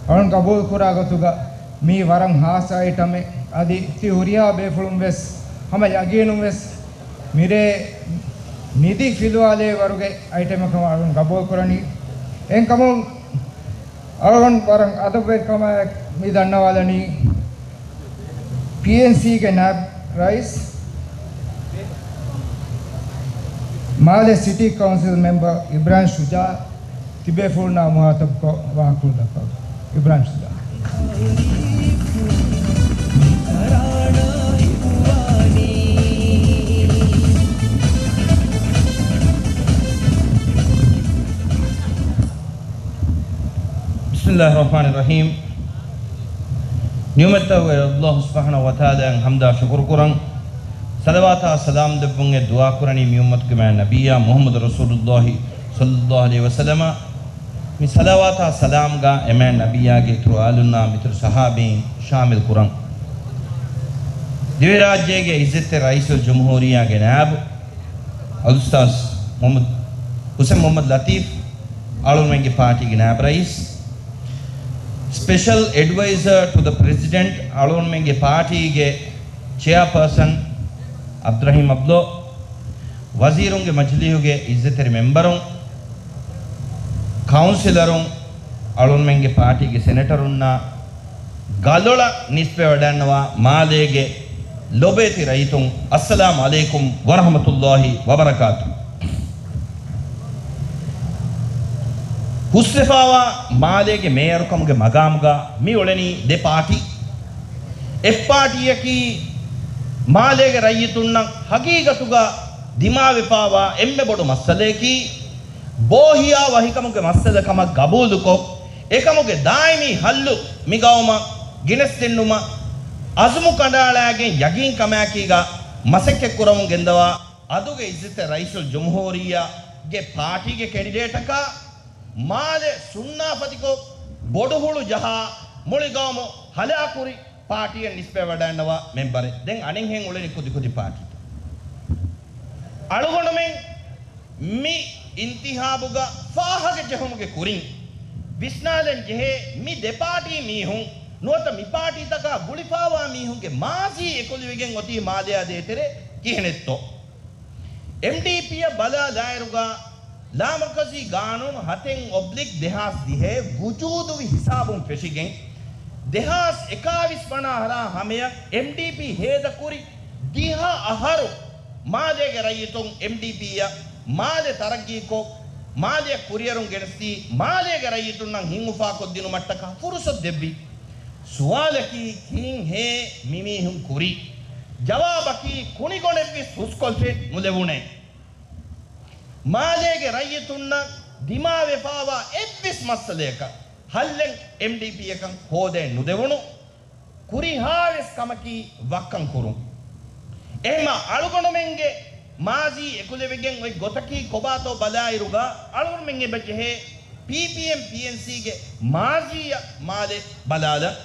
އަޅުގަނޑު ގަބޫލުކުރާ ގޮތުގަ މީ ވަރަށް ހާއްސަ އައިޓަމެއް. އަދި ތި ހުރިހާ ބޭފުޅުން ވެސް ހަމަ ޔަގީނުން ވެސް މިރޭ ނިދި ފިލުވާލޭ ވަރުގެ އައިޓަމެއް ކަމަށް އަޅުގަނޑު ގަބޫލުކުރަނީ. އެހެންކަމުން އަޅުގަނޑު ވަރަށް އަދަބުވެރިކަމާއެކު މި ދަންނަވާލަނީ ޕީއެންސީގެ ނާއިބް ރައީސް މާލެ ސިޓީ ކައުންސިލް މެމްބަރ އިބްރާހިމް ޝުޖާ ތިބޭފުޅުންނާ މުހާތަބުކޮށް ވާހަކަ ދައްކަވަން. އިބްރާހިމް ޝުޖާ. ބިސްމިއްލާހި ރަޙްމާނި ރަޙީމް. ނިޢުމަތްތަކުގެ ރައްބު ﷲ ސުބްޙާނަހޫ ވަތަޢާލާއަށް ޙަމްދާ ޝުކުރު ކުރަން، ޞަލަވާތާ ސަލާމް ދެއްވުމުގެ ދުޢާ ކުރަނީ މި އުއްމަތުގެ މާތް ނަބިއްޔާ މުޙައްމަދު ރަސޫލުﷲ ޞައްލަﷲ ޢަލައިހި ވަސައްލަމަ. މި ޞަލަވާތާ ސަލާމްގަ އެމާތް ނަބިއްޔާގެ އިތުރު އާލުންނާ މިތުރު ޞަޙާބީން ޝާމިލް ކުރަން. ދިވެހިރާއްޖޭގެ ޢިއްޒަތްތެރި ރައީސުލްޖުމްހޫރިއްޔާގެ ނާއިބު އަލްއުސްތާޛް މުޙައްމަދު ޙުސައިން މުޙައްމަދު ލަޠީފް، އަޅުގަނޑުމެންގެ ޕާޓީގެ ނާއިބު ރައީސް، ސްޕެޝަލް އެޑްވައިޒަރ ޓު ދަ ޕްރެޒިޑެންޓް، އަޅުގަނޑުމެންގެ ޕާޓީގެ ޗެއާޕާސަން ޢަބްދުއްރަޙީމް ޢަބްދުﷲ، ވަޒީރުންގެ މަޖިލީހުގެ ޢިއްޒަތްތެރި މެމްބަރުން، ކައުންސިލަރުން، އަޅުގަނޑުމެންގެ ޕާޓީގެ ސެނެޓަރުންނާ ގަލޮޅަށް ނިސްބަތްވެވަޑައިގަންނަވާ މާލޭގެ ލޮބުވެތި ރައްޔިތުން، އައްސަލާމު ޢަލައިކުމް ވަރަޙްމަތުﷲ ވަބަރަކާތުހު. ހުސްވެފާވާ މާލޭގެ މޭޔަރުކަމުގެ މަގާމުގަ މި އުޅެނީ ދެ ޕާޓީ. އެއް ޕާޓީއަކީ މާލޭގެ ރައްޔިތުންނަށް ހަގީގަތުގަ ދިމާވެފާވާ އެންމެ ބޮޑު މައްސަލަޔަކީ، ބޯހިޔާވަހިކަމުގެ މައްސަލަ ކަމަށް ގަބޫލުކޮށް، އެކަމުގެ ދާއިމީ ހައްލު މި ގައުމަށް ގެނެސްދިނުމަށް އަޒުމު ކަނޑައަޅާގެން ޔަގީންކަމާއެކީގަ މަސައްކަތްކުރަމުން ގެންދަވާ، އަދުގެ އިއްޒަތްތެރި ރައީސުލްޖުމްހޫރިއްޔާގެ ޕާޓީގެ ކެނޑިޑޭޓަކާ މާލެ ސުންނާފަތިކޮށް، ބޮޑުހުޅު ޖަހާ، މުޅި ގައުމު ހަލާކުރި ޕާޓީއަށް ނިސްބަތްވަޑައިންނަވާ މެންބަރެއް. ދެން އަނެއްހެން އުޅެނީ ކުދިކުދި ޕާޓީތައް. އަޅުގަނޑުމެން މި އިންތިހާބުގަ ފާހަގަ ޖެހުމުގެ ކުރިން ވިސްނާލަން ޖެހޭ، މި ދެ ޕާޓީ މީހުން ނުވަތަ މި ޕާޓީތަކާ ގުޅިފާވާ މީހުންގެ މާޒީ އެކުލެވިގެން އޮތީ މާލެއާ ދޭތެރޭ ކިހިނެއްތޯ؟ އެމްޑީޕީއަށް ބަލާލާއިރުގަ، ލާމަރުކަޒީ ގާނޫނު ހަތެއް އޮބްލިކް ދެހާސް ދިހައެއް ވުޖޫދުވި ހިސާބުން ފެށިގެން، ދެހާސް އެކާވީސް ވަނަ އަހަރާ ހަމަޔަށް އެމްޑީޕީ ހޭދަކުރި ދިހަ އަހަރު މާލޭގެ ރައްޔިތުން އެމްޑީޕީއަށް މާލެ ތަރައްގީކޮށް، މާލެއަށް ކުރިއަރުން ގެނެސްދީ، މާލޭގެ ރައްޔިތުންނަށް ހިތް އުފާކޮށްދިނުމަށްޓަކާ ފުރުސަތު ދެއްވި. ސުވާލަކީ، ކީއްހޭ މިމީހުން ކުރީ؟ ޖަވާބަކީ، ކުނިގޮނެއްވެސް ހުސްކޮށްފައެއް ނުލެވުނޭ. މާލޭގެ ރައްޔިތުންނަށް ދިމާވެފާވާ އެއްވެސް މައްސަލަޔަކަށް ހައްލެއް އެމްޑީޕީއަކަށް ހޯދައެއް ނުދެވުނު. ކުރިހާވެސް ކަމަކީ ވައްކަން ކުރުން. އެހެންމަ އަޅުގަނޑުމެންގެ މާޒީ އެކުލެވިގެން އޮތް ގޮތަކީ ކޮބާތޯ ބަލާއިރުގަ، އަޅުގަނޑުމެން އެބަ ޖެހޭ ޕީޕީއެމް ޕީއެންސީގެ މާޒީއަށް މާލެ ބަލާލަން.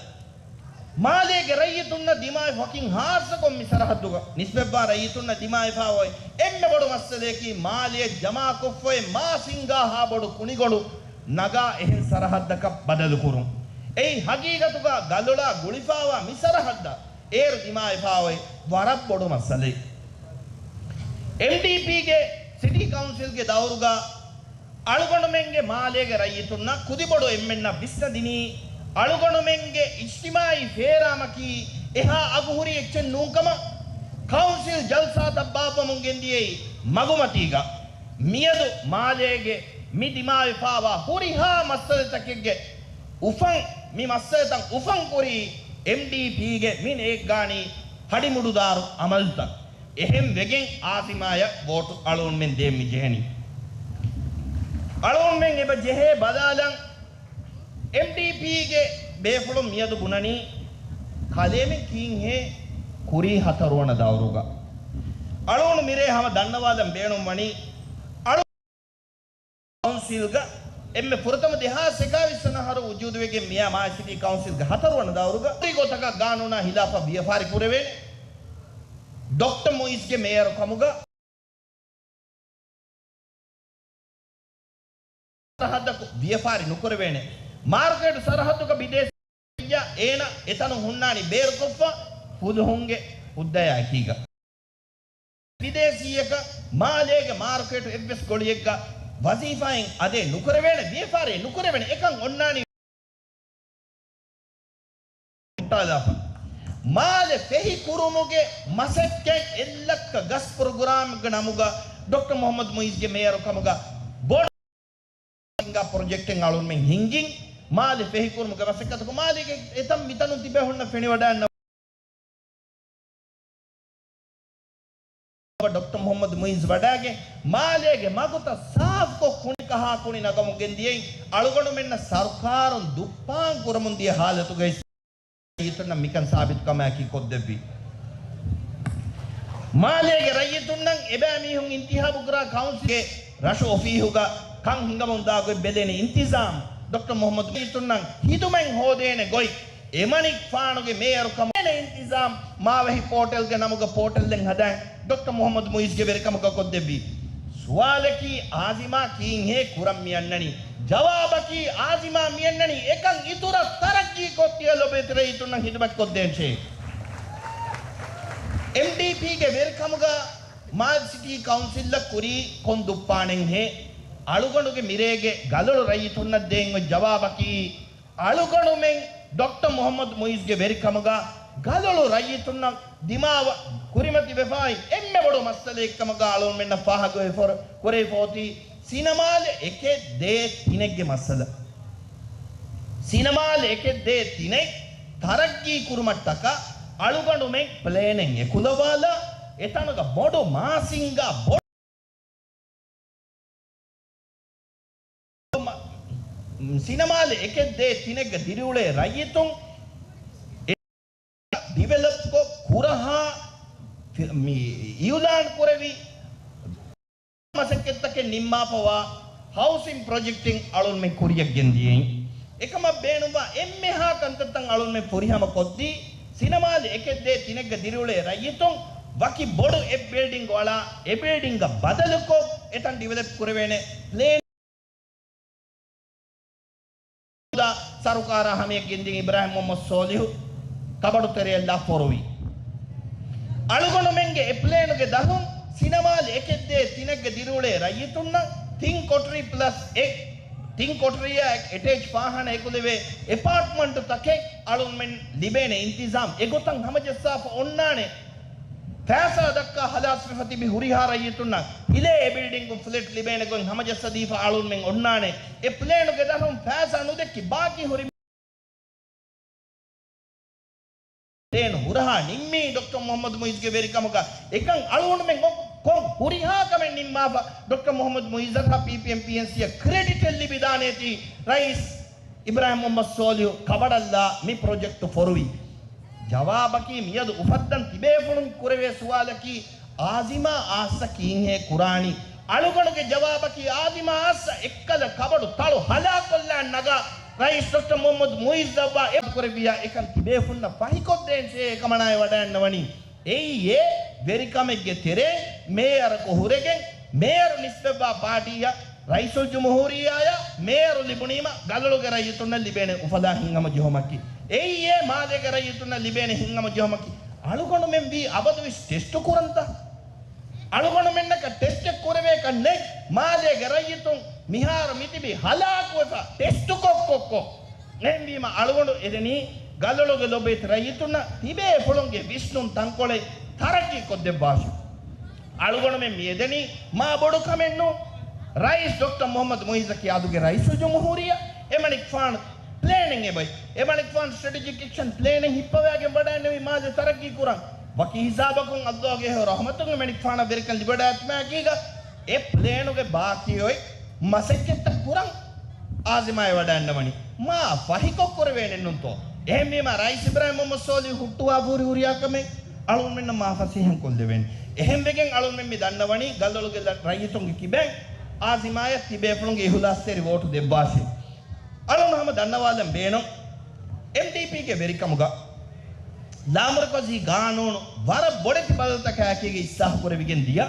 މާލޭގެ ރައްޔިތުންނަށް ދިމާވެފަ ވަކިން ހާއްސަކޮށް މި ސަރަހައްދުގަ ނިސްބަތްވާ ރައްޔިތުންނަށް ދިމާވެފާ އޮތް އެންމެ ބޮޑު މައްސަލަޔަކީ، މާލެއަށް ޖަމާކޮށްފައި މާ ސިންގާހާ ބޮޑު ކުނިގޮނޑު ނަގާ އެހެން ސަރަހައްދަކަށް ބަދަލުކުރުން. އެއީ ހަގީގަތުގަ ގަލޮޅާ ގުޅިފާވާ މި ސަރަހައްދަށް އޭރު ދިމާވެފާ އޮތް ވަރަށް ބޮޑު މައްސަލައެއް. އެމްޑީޕީގެ ސިޓީ ކައުންސިލްގެ ދައުރުގަ އަޅުގަނޑުމެންގެ މާލޭގެ ރައްޔިތުންނަށް ކުދިބޮޑު އެންމެންނަށް ވިސްނަދިނީ، އަޅުގަނޑުމެންގެ އިޖްތިމާއީ ފޭރާމަކީ އެހާ އަގުހުރި އެއްޗެއް ނޫންކަމަށް. ކައުންސިލް ޖަލްސާތައް ބާއްވަމުން ގެންދިޔައީ މަގުމަތީގަ. މިއަދު މާލޭގެ މި ދިމާވެފާވާ ހުރިހާ މައްސަލަތަކެއްގެ އުފަން، މި މައްސަލަތައް އުފަންކުރީ އެމްޑީޕީގެ މި ނޭއްގާނީ ހަޑިމުޑުދާރު އަމަލުތައް. އެހެން ވެގެން އާޒިމާޔަށް ވޯޓު އަޅުގަނޑުމެން ދޭން މި ޖެހެނީ. އަޅުގަނޑުމެން އެބަ ޖެހޭ ބަލާލަން، އެމްޑީޕީގެ ބޭފުޅުން މިއަދު ބުނަނީ ކަލޭމެން ކީއްހޭ ކުރީ ހަތަރުވަނަ ދައުރުގަ. އަޅުގަނޑު މިރޭ ހަމަ ދަންނަވާލަން ބޭނުންވަނީ، އަޅު ކައުންސިލްގަ އެންމެ ފުރަތަމަ ދެހާސް އެކާވީސް ވަނަ އަހަރު ވުޖޫދުވެގެން މިއާ މާލެ ސިޓީ ކައުންސިލްގެ ހަތަރުވަނަ ދައުރުގަ ހުރި ގޮތަކަށް ގާނޫނާ ހިލާފަށް ވިޔަފާރި ކުރެވޭނެ. ޑޮކްޓަރ މުއިޒްގެ މޭޔަރު ކަމުގަ ސަރަހައްދަކު ވިޔަފާރި ނުކުރެވޭނެ. މާރުކޭޓު ސަރަހައްދުގަ ބިދޭސީ އެއްޔާ އޭނަ އެތަނުން ހުންނާނީ ބޭރުކޮށްފަ ފުލުހުންގެ ހުއްދަޔާ އެކީގަ. ބިދޭސީއަކަށް މާލޭގެ މާރުކޭޓު އެއްވެސް ގޮޅިއެއްގަ ވަޒީފާއެއް އަދޭ ނުކުރެވޭނެ، ވިޔަފާރި ނުކުރެވޭނެ. އެކަން އޮންނާނީ ހުއްޓާލާފަ. މާލެ ފެހި ކުރުމުގެ މަސައްކަތް އެއްލައްކަ ގަސް ޕްރޮގްރާމްގެ ނަމުގަ ޑޮކްޓަރ މުހައްމަދު މުއިޒްގެ މޭޔަރު ކަމުގަ ބޮޑު ސިންގާ ޕްރޮޖެކްޓެއް އަޅުންމެން ހިންގިން، މާލެ ފެހިކުރުމުގެ މަސައްކަތަކު މާލޭގެ އެތަން މިތަނުން ތިބެ ހުންނަ ފެނިވަޑައިންނަ ޑޮކްޓަރ މުހައްމަދު މުއިޒް ވަޑައިގެން، މާލޭގެ މަގުތައް ސާފްކޮށް، ކުނިކަހާ ކުނި ނަގަމުން ގެންދިޔައިން، އަޅުގަނޑުމެންނަށް ސަރުކާރުން ދުއްޕާން ކުރަމުން ދިޔަ ހާލަތުގައި ރައްޔިތުންނަށް މިކަން ސާބިތުކަމާއެކީ ކޮށްދެއްވީ. މާލޭގެ ރައްޔިތުންނަށް އެބައިމީހުން އިންތިހާބުކުރާ ކައުންސިލްގެ ރަށު އޮފީހުގަ ކަން ހިނގަމުންދާ ގޮތް ބެލޭނެ އިންތިޒާމް، ޑޮކްޓަރ މުހައްމަދު ރައްޔިތުންނަށް ހިދުމަތް ހޯދޭނެ ގޮތް، އެމަނިކުފާނުގެ މޭޔަރު ކަމުގަ އެން އިންތިޒާމް މާވަހި ޕޯޓަލްގެ ނަމުގަ ޕޯޓަލްއެއް ހަދާން ޑޮކްޓަރ މުހައްމަދު މުއިޒްގެ ވެރިކަމުގަ ކޮށްދެއްވީ. ސުވާލަކީ، އާޒިމާ ކީއްހޭ ކުރަން މިއަންނަނީ؟ ޖަވާބަކީ، އާޒިމާ މިއަންނަނީ އެކަން އިތުރަށް ތަރައްގީ ކޮށްދިޔަ ލޮބުވެތި ރައްޔިތުންނަށް ހިދުމަތް ކޮށްދޭންށޭ. އެމްޑީޕީގެ ވެރިކަމުގަ މާލެ ސިޓީ ކައުންސިލްއަށް ކުރީ ކޮން ދުއްޕާނެއްހޭ؟ އަޅުގަނޑުގެ މިރޭގެ ގަލޮޅު ރައްޔިތުންނަށް ދޭން އޮތް ޖަވާބަކީ، އަޅުގަނޑުމެން ޑޮކްޓަރ މުހައްމަދު މުއިޒްގެ ވެރިކަމުގަ ގަލޮޅު ރައްޔިތުންނަށް ދިމާވާ ކުރިމަތިވެފައި އެންމެ ބޮޑު މައްސަލައެއްކަމުގަ އަޅުގަނޑުމެންނަށް ފާހަގަވެފަ-، ކުރެވިފަ އޮތީ ސިނަމާލެ އެކެއް ދޭއް ތިނެއްގެ މައްސަލަ. ސިނަމާލެ އެކެއް ދޭއް ތިނެއް ތަރައްގީ ކުރުމަށްޓަކާ އަޅުގަނޑުމެން ޕްލޭނެއް އެކުލަވާލާ، އެތަނުގަ ބޮޑު މާސިންގާ ބޮޑު ސިނަމާލެ އެކެއް ދޭއް ތިނެއްގަ ދިރިއުޅޭ ރައްޔިތުން ޑިވެލޮޕްކޮށް ކުރަހާ ފި-، މި އިއުލާން ކުރެވި މަސައްކަތްތަކެއް ނިންމާފަވާ ހައުސިން ޕްރޮޖެކްޓެއް އަޅުންމެން ކުރިއަށް ގެންދިޔައީ. އެކަމަށް ބޭނުންވާ އެންމެހާ ކަންތައްތައް އަޅުންމެން ފުރިހަމަ ކޮށްދީ، ސިނަމާލެ އެކެއް ދޭއް ތިނެއްގަ ދިރިއުޅޭ ރައްޔިތުން ވަކި ބޮޑު އެއް ބިލްޑިންގް އަޅާ، އެ ބިލްޑިންގަށް ބަދަލުކޮށް، އެތަން ޑިވެލޮޕް ކުރެވޭނެ ޕްލޭން ސަރުކާރާ ހަމަޔަށް ގެންދިން އިބްރާހިމް މުހައްމަދު ސޯލިހު ކަބަޑު ތެރެއަށްލާ ފޮރުވި. އަޅުގަނޑުމެންގެ އެ ޕްލޭނުގެ ދަށުން ސިނަމާލެ އެކެއް ދޭއް ތިނެއްގަ ދިރިއުޅޭ ރައްޔިތުންނަށް ތިން ކޮޓަރި ޕްލަސް އެއް، ތިން ކޮޓަރިއާ އެޓޭޗް ފާހާނާ އެކުލެވޭ އެޕާޓްމަންޓު ތަކެއް އަޅުންމެން ލިބޭނެ އިންތިޒާމް އެގޮތަށް ހަމަޖައްސާފަ އޮންނާނެ. ފައިސާ ދައްކާ ހަލާސްވެފަ ތިބި ހުރިހާ ރައްޔިތުންނަށް ހިލޭ އެ ބިލްޑިންގުން ފްލެޓް ލިބޭނެ ގޮތް ހަމަޖައްސަދީފަ އަޅުންމެން އޮންނާނެ. އެ ޕްލޭނުގެ ދަށުން ފައިސާ ނުދެއްކި ބާކީ ހުރި ޕްލޭނު ހުރަހާ ނިންމީ ޑޮކްޓަރ މުހައްމަދު މުއިއްޒުގެ ވެރިކަމުގަ. އެކަން އަޅުގަނޑުމެން އޮ-، ކޮން ހުރިހާ ކަމެއް ނިންމާފަ ޑޮކްޓަރ މުހައްމަދު މުއިއްޒަށް ހަ ޕީޕީއެމް ޕީއެންސީއަށް ކްރެޑިޓެއް ލިބިދާނޭތީ ރައީސް އިބްރާހިމް މުހައްމަދު ސޯލިހު ކަބަޑަށްލާ މި ޕްރޮޖެކްޓު ފޮރުވި. ޖަވާބަކީ މިއަދު އުފައްދަން ތިބޭފުޅުން ކުރެވޭ ސުވާލަކީ، އާޒިމާ އާއްސަ ކީއްހޭ ކުރާނީ؟ އަޅުގަނޑުގެ ޖަވާބަކީ، އާޒިމާ އާއްސަ އެއްކަލަ ކަބަޑު ތަޅު ހަލާކޮށްލާން ނަގާ ރައީސް ޑޮކްޓަރ މުހައްމަދު މުއިއްޒަށްވާ އެ ކުރެއްވިޔާ އެކަން ތިބޭފުންނަށް ފަހިކޮށްދޭން ސޭ އެކަމަނާއެ ވަޑައިންނަވަނީ. އެއީ އެ ވެރިކަމެއްގެ ތެރޭ މޭޔަރަކު ހުރެގެން މޭޔަރު ނިސްބަތްވާ ޕާޓީއަށް ރައީސުލްޖުމްހޫރިއްޔާއަށް މޭޔަރު ލިބުނީމަ ގަލޮޅުގެ ރައްޔިތުންނަށް ލިބޭނެ އުފަލާ ހިތްހަމަޖެހުމަކީ. އެއީ އެ މާލޭގެ ރައްޔިތުންނަށް ލިބޭނެ ހިތްހަމަޖެހުމަކީ. އަޅުގަނޑުމެން ވީ އަބަދުވެސް ޓެސްޓު ކުރަންތަ؟ އަޅުގަނޑުމެންނަކަށް ޓެސްޓެއް ކުރެވޭކަށް ނެތް. މާލޭގެ ރައްޔިތުން މިހާރު މިތިބީ ހަލާކުވެފަ ޓެސްޓުކޮށްކޮށްކޮށް. އެހެންވީމަ އަޅުގަނޑު އެދެނީ ގަލޮޅުގެ ލޮބުވެތި ރައްޔިތުންނަށް ތިބޭފުޅުންގެ ވިސްނުން ތަންކޮޅެއް ތަރައްގީ ކޮށްދެއްވާށި. އަޅުގަނޑުމެން މި އެދެނީ މާ ބޮޑު ކަމެއް ނޫން. ރައީސް ޑޮކްޓަރ މުހައްމަދު މުއިއްޒަށް ކިޔާދުގެ ރައީސުލްޖުމްހޫރިއްޔާ އެމަނިކުފާނު ޕްލޭނެއް އެބައި، އެމަނިކުފާނު ސްޓްރެޓެޖިކް އެކްޝަން ޕްލޭނެއް ހިއްޕަވައިގެން ވަޑައިންނެވި މާލެ ތަރައްގީ ކުރަން. ވަކި ހިސާބަކުން އައްލާހުގެ ރަޙްމަތުން އެމަނިކުފާނަށް ވެރިކަން ލިބިވަޑައިގަތުމާއެކީގަ އެ ޕްލޭނުގެ ބާކީ އޮތް މަސައްކަތްތައް ކުރަން އާޒިމާއެ ވަޑައިންނަވަނީ. މާ ފަހިކޮށް ކުރެވޭނެ ނޫންތޯ؟ އެހެންވީމަ ރައީސް އިބްރާހިމް މުހައްމަދު ސޯލިހު ހުއްޓުވާފަ ހުރި ހުރިހާ ކަމެއް އަޅުގަނޑުމެންނަށް މާ ފަސޭހަން ކޮށްލެވޭނެ. އެހެންވެގެން އަޅުގަނޑުމެން މި ދަންނަވަނީ ގަލޮޅުގެ ރައް-، ރައްޔިތުންގެ ކިބައިން އާޒިމާއަށް ތިބޭފުޅުންގެ އިހުލާސްތެރި ވޯޓު ދެއްވާށޭ. އަޅުގަނޑު ހަމަ ދަންނަވާލަން ބޭނުން، އެމްޑީޕީގެ ވެރިކަމުގަ ލާމަރުކަޒީ ގާނޫނު ވަރަށް ބޮޑެތި ބަދަލުތަކާއެކީގައި އިސްލާހު ކުރެވިގެން ދިޔަ.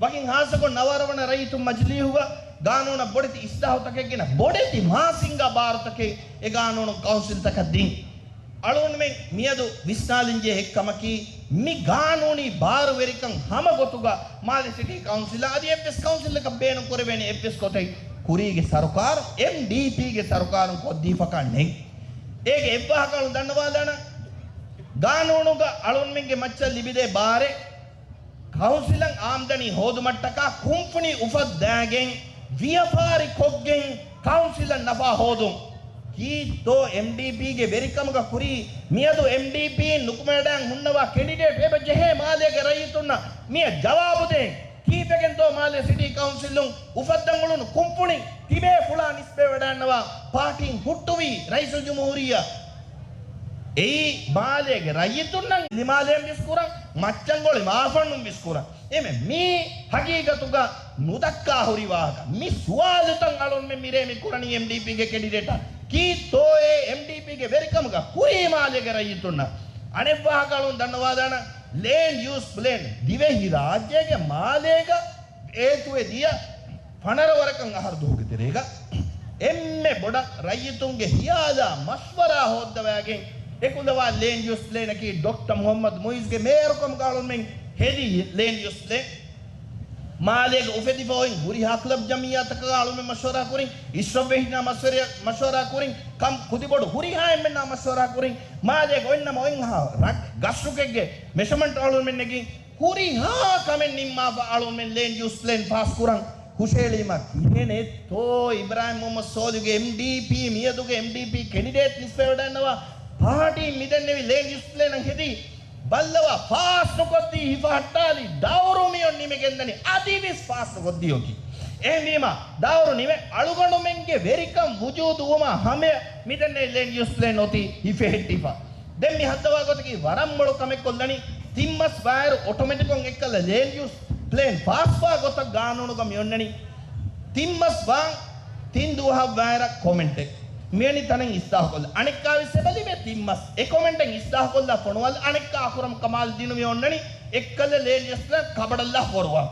ވަކިން ހާއްސަކޮށް ނަވާރަ ވަނަ ރައްޔިތުން މަޖިލީހުގަ ގާނޫނަށް ބޮޑެތި އިސްލާހުތަކެއް ގެނަ ބޮޑެތި މާސިންގާ ބާރުތަކެއް އެ ގާނޫނުން ކައުންސިލްތަކަށް ދިން. އަޅުގަނޑުމެން މިއަދު ވިސްނާލަންޖެހޭ އެއްކަމަކީ، މި ގާނޫނީ ބާރުވެރިކަން ހަމަގޮތުގަ މާލެ ސިޓީ ކައުންސިލަށް އަދި އެއްވެސް ކައުންސިލަކަށް ބޭނުން ކުރެވޭނެ އެއްވެސް ގޮތެއް ކުރީގެ ސަރުކާރު، އެމްޑީޕީގެ ސަރުކާރުން ކޮށްދީފަކާ ނެތް. އޭގެ އެއްވާހަކަ އަޅުން ދަންނަވާލާނަން. ގާނޫނުގަ އަޅުންމެންގެ މައްޗަށް ލިބިދޭ ބާރެއް ކައުންސިލަށް އާމްދަނީ ހޯދުމަށްޓަކާ ކުންފުނި އުފައްދާގެން ވިޔަފާރި ކޮށްގެން ކައުންސިލަށް ނަފާ ހޯދުން. ކީއްތޯ އެމްޑީޕީގެ ވެރިކަމުގަ ކުރީ؟ މިއަދު އެމްޑީޕީން ނުކުމެވަޑައިގެން ހުންނަވާ ކެންޑިޑޭޓް އެބަ ޖެހޭ މާލޭގެ ރައްޔިތުންނަށް މިއަށް ޖަވާބު ދޭން. ކީއްވެގެންތޯ މާލެ ސިޓީ ކައުންސިލުން އުފައްދަން އުޅުނު ކުންފުނި ތިބޭފުޅާ ނިސްބަތްވެވަޑައިގަންނަވާ ޕާޓީން ހުއްޓުވީ ރައީސުލްޖުމްހޫރިއްޔާ؟ އެއީ މާލޭގެ ރައްޔިތުންނަށް ލިމާލޭން ވިސްކުރަން، މައްޗަންގޮޅި މާފަންނުން ވިސްކުރަން. އެމެ މީ ހަގީގަތުގަ ނުދައްކާ ހުރި ވާހަކަ. މި ސުވާލުތައް އަޅުންމެން މިރޭ މި ކުރަނީ އެމްޑީޕީގެ ކެންޑިޑޭޓާ. ކީއްތޯއޭ އެމްޑީޕީގެ ވެރިކަމުގަ ކުރީ މާލޭގެ ރައްޔިތުންނަށް؟ އަނެއް ވާހަކަ އަޅުން ދަންނަވާލާނަން. ލޭންޑް ޔޫސް ޕްލޭން ދިވެހި ރާއްޖޭގެ މާލޭގަ އޭތުވެ ދިޔަ ފަނަރަ ވަރަކަށް އަހަރު ދުވަހުގެ ތެރޭގަ އެންމެ ބޮޑަށް ރައްޔިތުންގެ ހިޔާލާ މަޝްވަރާ ހޯއްދަވައިގެން އެކުލަވާ ލޭންޑް ޔޫސް ޕްލޭނަކީ ޑޮކްޓަރ މުހައްމަދު މުއިއްޒުގެ މޭޔަރުކަމުގަ އަޅުންމެން ހެދި ލޭންޑް ޔޫސް ޕްލޭން. މާލޭގަ އުފެދިފަ އޮތް ހުރިހާ ކްލަބް ޖަމިއްޔާތަކަށް އަޅުމެން މަޝްވަރާ ކުރިން، އިޝްރަފް ވެހިންނާ މަޝްވަރާ، މަޝްވަރާ ކުރިން، ކަން ކުދިބޮޑު ހުރިހާ އެންމެންނާ މަޝްވަރާ ކުރިން، މާލޭގަ އޮތްނަމަ އޮތްހާ ރަށް ގަސްރުކެއްގެ މެޝަމަންޓް އަޅުމެން ނެގިން، ހުރިހާ ކަމެއް ނިންމާފަ އަޅުމެން ލޭންޑް ޔޫސް ޕްލޭން ފާސް ކުރަން. ކުށެއް އެޅީމަ ކިހިނެއްތޯ އިބްރާހިމް މުހައްމަދު ސޯލިހުގެ އެމްޑީޕީ މިއަދުގެ އެމްޑީޕީ ކެނޑިޑޭޓް ނިސްބަތްވެވަޑައިގަންނަވާ ޕާޓީން މިދެންނެވި ލޭންޑް ޔޫސް ޕްލޭނަށް ހެދީ ބައްލަވާ ފާސް ނުކޮށްދީ ހިފަހައްޓާލީ ދައުރު މިއޮތް ނިމިގެންދަނީ އަދިވެސް ފާސް ނުކޮށްދީ އޮތީ. އެހެންވީމަ ދައުރު ނިމެ އަޅުގަނޑުމެންގެ ވެރިކަން ވުޖޫދުވުމާ ހަމަޔަށް މިދެންނެވި ލޭންޑް ޔޫސް ޕްލޭން އޮތީ ހިފެހެއްޓިފަ. ދެން މި ހައްދަވާ ގޮތަކީ ވަރަށް މޮޅު ކަމެއް ކޮށްލަނީ. ތިން މަސް ވާއިރު އޮޓޮމެޓިކުން އެއްކަލަ ލޭންޑް ޔޫސް ޕްލޭން ފާސްވާ ގޮތަށް ގާނޫނުގަ މި އޮންނަނީ. ތިން މަސް ވާން ތިން ދުވަހަށް ވާއިރަށް ކޮމެންޓެއް މިވެނި ތަނެއް އިސްލާހުކޮށްލަ. އަނެއްކާވެސް އެބަލިބޭ ތިން މަސް އެ ކޮމެންޓެއް އިސްލާހުކޮށްލާ ފޮނުވާލަ. އަނެއްކާ އަކުރަމް ކަމާލް ދިނުމި އޮންނަނީ އެއްކަލަ ލޭންޑް ޔޫސް ޕްލޭން ކަބަޑަށްލާ ފޮރުވާ.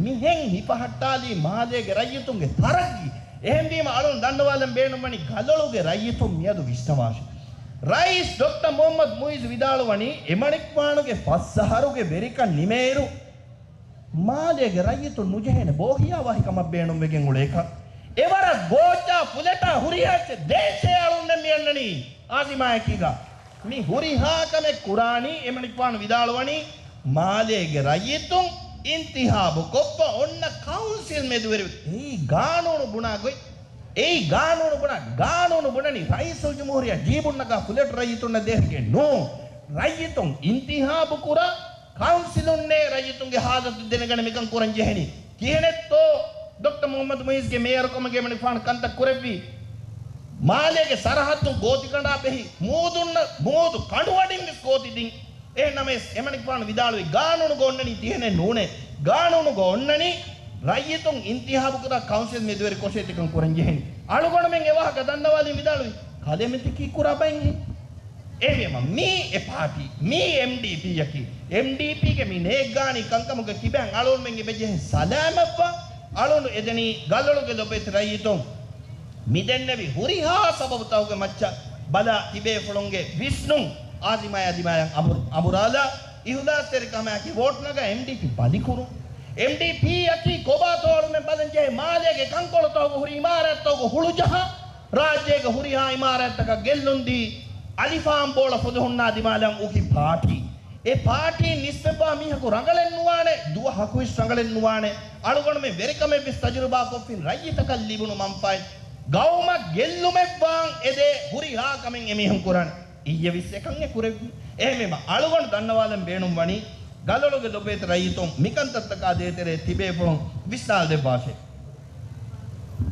މިހެން ހިފަހައްޓާލީ މާލޭގެ ރައްޔިތުންގެ ތަރައްގީ. އެހެންވީމަ އަޅުން ދަންނަވާލަން ބޭނުންވަނީ ގަލޮޅުގެ ރައްޔިތުން މިއަދު ވިސްނަވާށި. ރައީސް ޑޮކްޓަރ މުހައްމަދު މުއިއްޒު ވިދާޅުވަނީ އެމަނިކުފާނުގެ ފަސް އަހަރުގެ ވެރިކަން ނިމޭއިރު މާލޭގެ ރައްޔިތުން ނުޖެހޭނެ ބޯހިޔާވާހިކަމަށް ބޭނުންވެގެން އުޅޭކަށް. އެވަރަށް ގޯއްޗާ ފުލެޓާ ހުރިހާ އެއްޗެއް ދޭށޭ އަޅުންނެއް މިއަންނަނީ އާޒިމާޔަކީގަ. މި ހުރިހާ ކަމެއް ކުރާނީ އެމަނިކުފާނު ވިދާޅުވަނީ މާލޭގެ ރައްޔިތުން އިންތިހާބު ކޮށްފަ އޮންނަ ކައުންސިލް މެދުވެރި. އެއީ ގާނޫނު ބުނާ ގޮތް. އެއީ ގާނޫނު ބުނާ، ގާނޫނު ބުނަނީ ރައީސުލްޖުމްހޫރިއްޔާ ޖީބުން ނަގާ ފުލެޓް ރައްޔިތުންނަށް ދޭހެއްގެ ނޫން. ރައްޔިތުން އިންތިހާބު ކުރާ ކައުންސިލުންނޭ ރައްޔިތުންގެ ހާލަތު ދެނެގަނެ މިކަން ކުރަން ޖެހެނީ. ކިހިނެއްތޯ ޑޮކްޓަރ މުހައްމަދު މުއިއްޒުގެ މޭޔަރުކަމުގެ އެމަނިކުފާނު ކަންތައް ކުރެއްވީ؟ މާލޭގެ ސަރަހައްދުން ގޯތިގަނޑާ ބެހި މޫދުންނަށް، މޫދު ކަނޑުއަޑިން ވެސް ގޯތި ދިން. އެހެންނަމަވެސް، އެމަނިކުފާނު ވިދާޅުވި ގާނޫނުގަ އޮންނަނީ ތިހެނެއް ނޫނޭ. ގާނޫނުގަ އޮންނަނީ ރައްޔިތުން އިންތިހާބުކުރާ ކައުންސިލް މެދުވެރިކޮށޭ ތިކަން ކުރަން ޖެހެނީ. އަޅުގަނޑުމެން އެވާހަކަ ދަންނަވާލީ ވިދާޅުވި ކަލޭމެން ތިކީ ކުރާ ބައެއްހެން. އެހެންވީމަ މީ އެ ޕާޓީ، މީ އެމްޑީޕީއަކީ. އެމްޑީޕީގެ މި ނޭއްގާނީ ކަންކަމުގެ ކިބައިން އަޅުގަނޑުމެން އެބަޖެހޭ ސަލާމަތްވާން. އަޅުގަނޑު އެދެނީ ގަލޮޅުގެ ލޮބުވެތި ރައްޔިތުން މިދެންނެވި ހުރިހާ ސަބަބުތަކުގެ މައްޗަށް ބަލާ ތިބޭފުޅުންގެ ވިސްނުން އާޒިމާޔާ ދިމާޔަށް އަނބުރު-، އަނބުރާލާ، އިހުލާސްތެރިކަމާއެކީ ވޯޓް ނަގާ އެމްޑީޕީ ބަލިކުރުން. އެމްޑީޕީއަކީ ކޮބާތޯ އަޅުމެން ބަލަން ޖެހޭ މާލޭގެ ކަންކޮޅުތަކުގަ ހުރި އިމާރާތްތަކުގަ ހުޅުޖަހާ، ރާއްޖޭގެ ހުރިހާ އިމާރާތްތަކަށް ގެއްލުންދީ، އަލިފާން ބޯޅަ ފުލުހުންނާ ދިމާލަށް އުކި ޕާޓީ. އެ ޕާޓީން ނިސްބަތްވާ މީހަކު ރަނގަޅެއް ނުވާނެ، ދުވަހަކުވެސް ރަނގަޅެއް ނުވާނެ. އަޅުގަނޑުމެން ވެރިކަމެއްވެސް ތަޖުރިބާކޮށްފިން ރައްޔިތަކަށް ލިބުނު މަންފާއެއް ގައުމަށް ގެއްލުމެއްވާން އެދޭ ހުރިހާ ކަމެއް އެމީހުން ކުރާނެ. އިއްޔެވެސް އެކަން އެ ކުރެއްވި. އެހެންވީމަ އަޅުގަނޑު ދަންނަވާލަން ބޭނުންވަނީ، ގަލޮޅުގެ ލޮބުވެތި ރައްޔިތުން މިކަންތައްތަކާ ދޭތެރޭ ތިބޭފުޅުން ވިސްނާލަދެއްވާށޭ.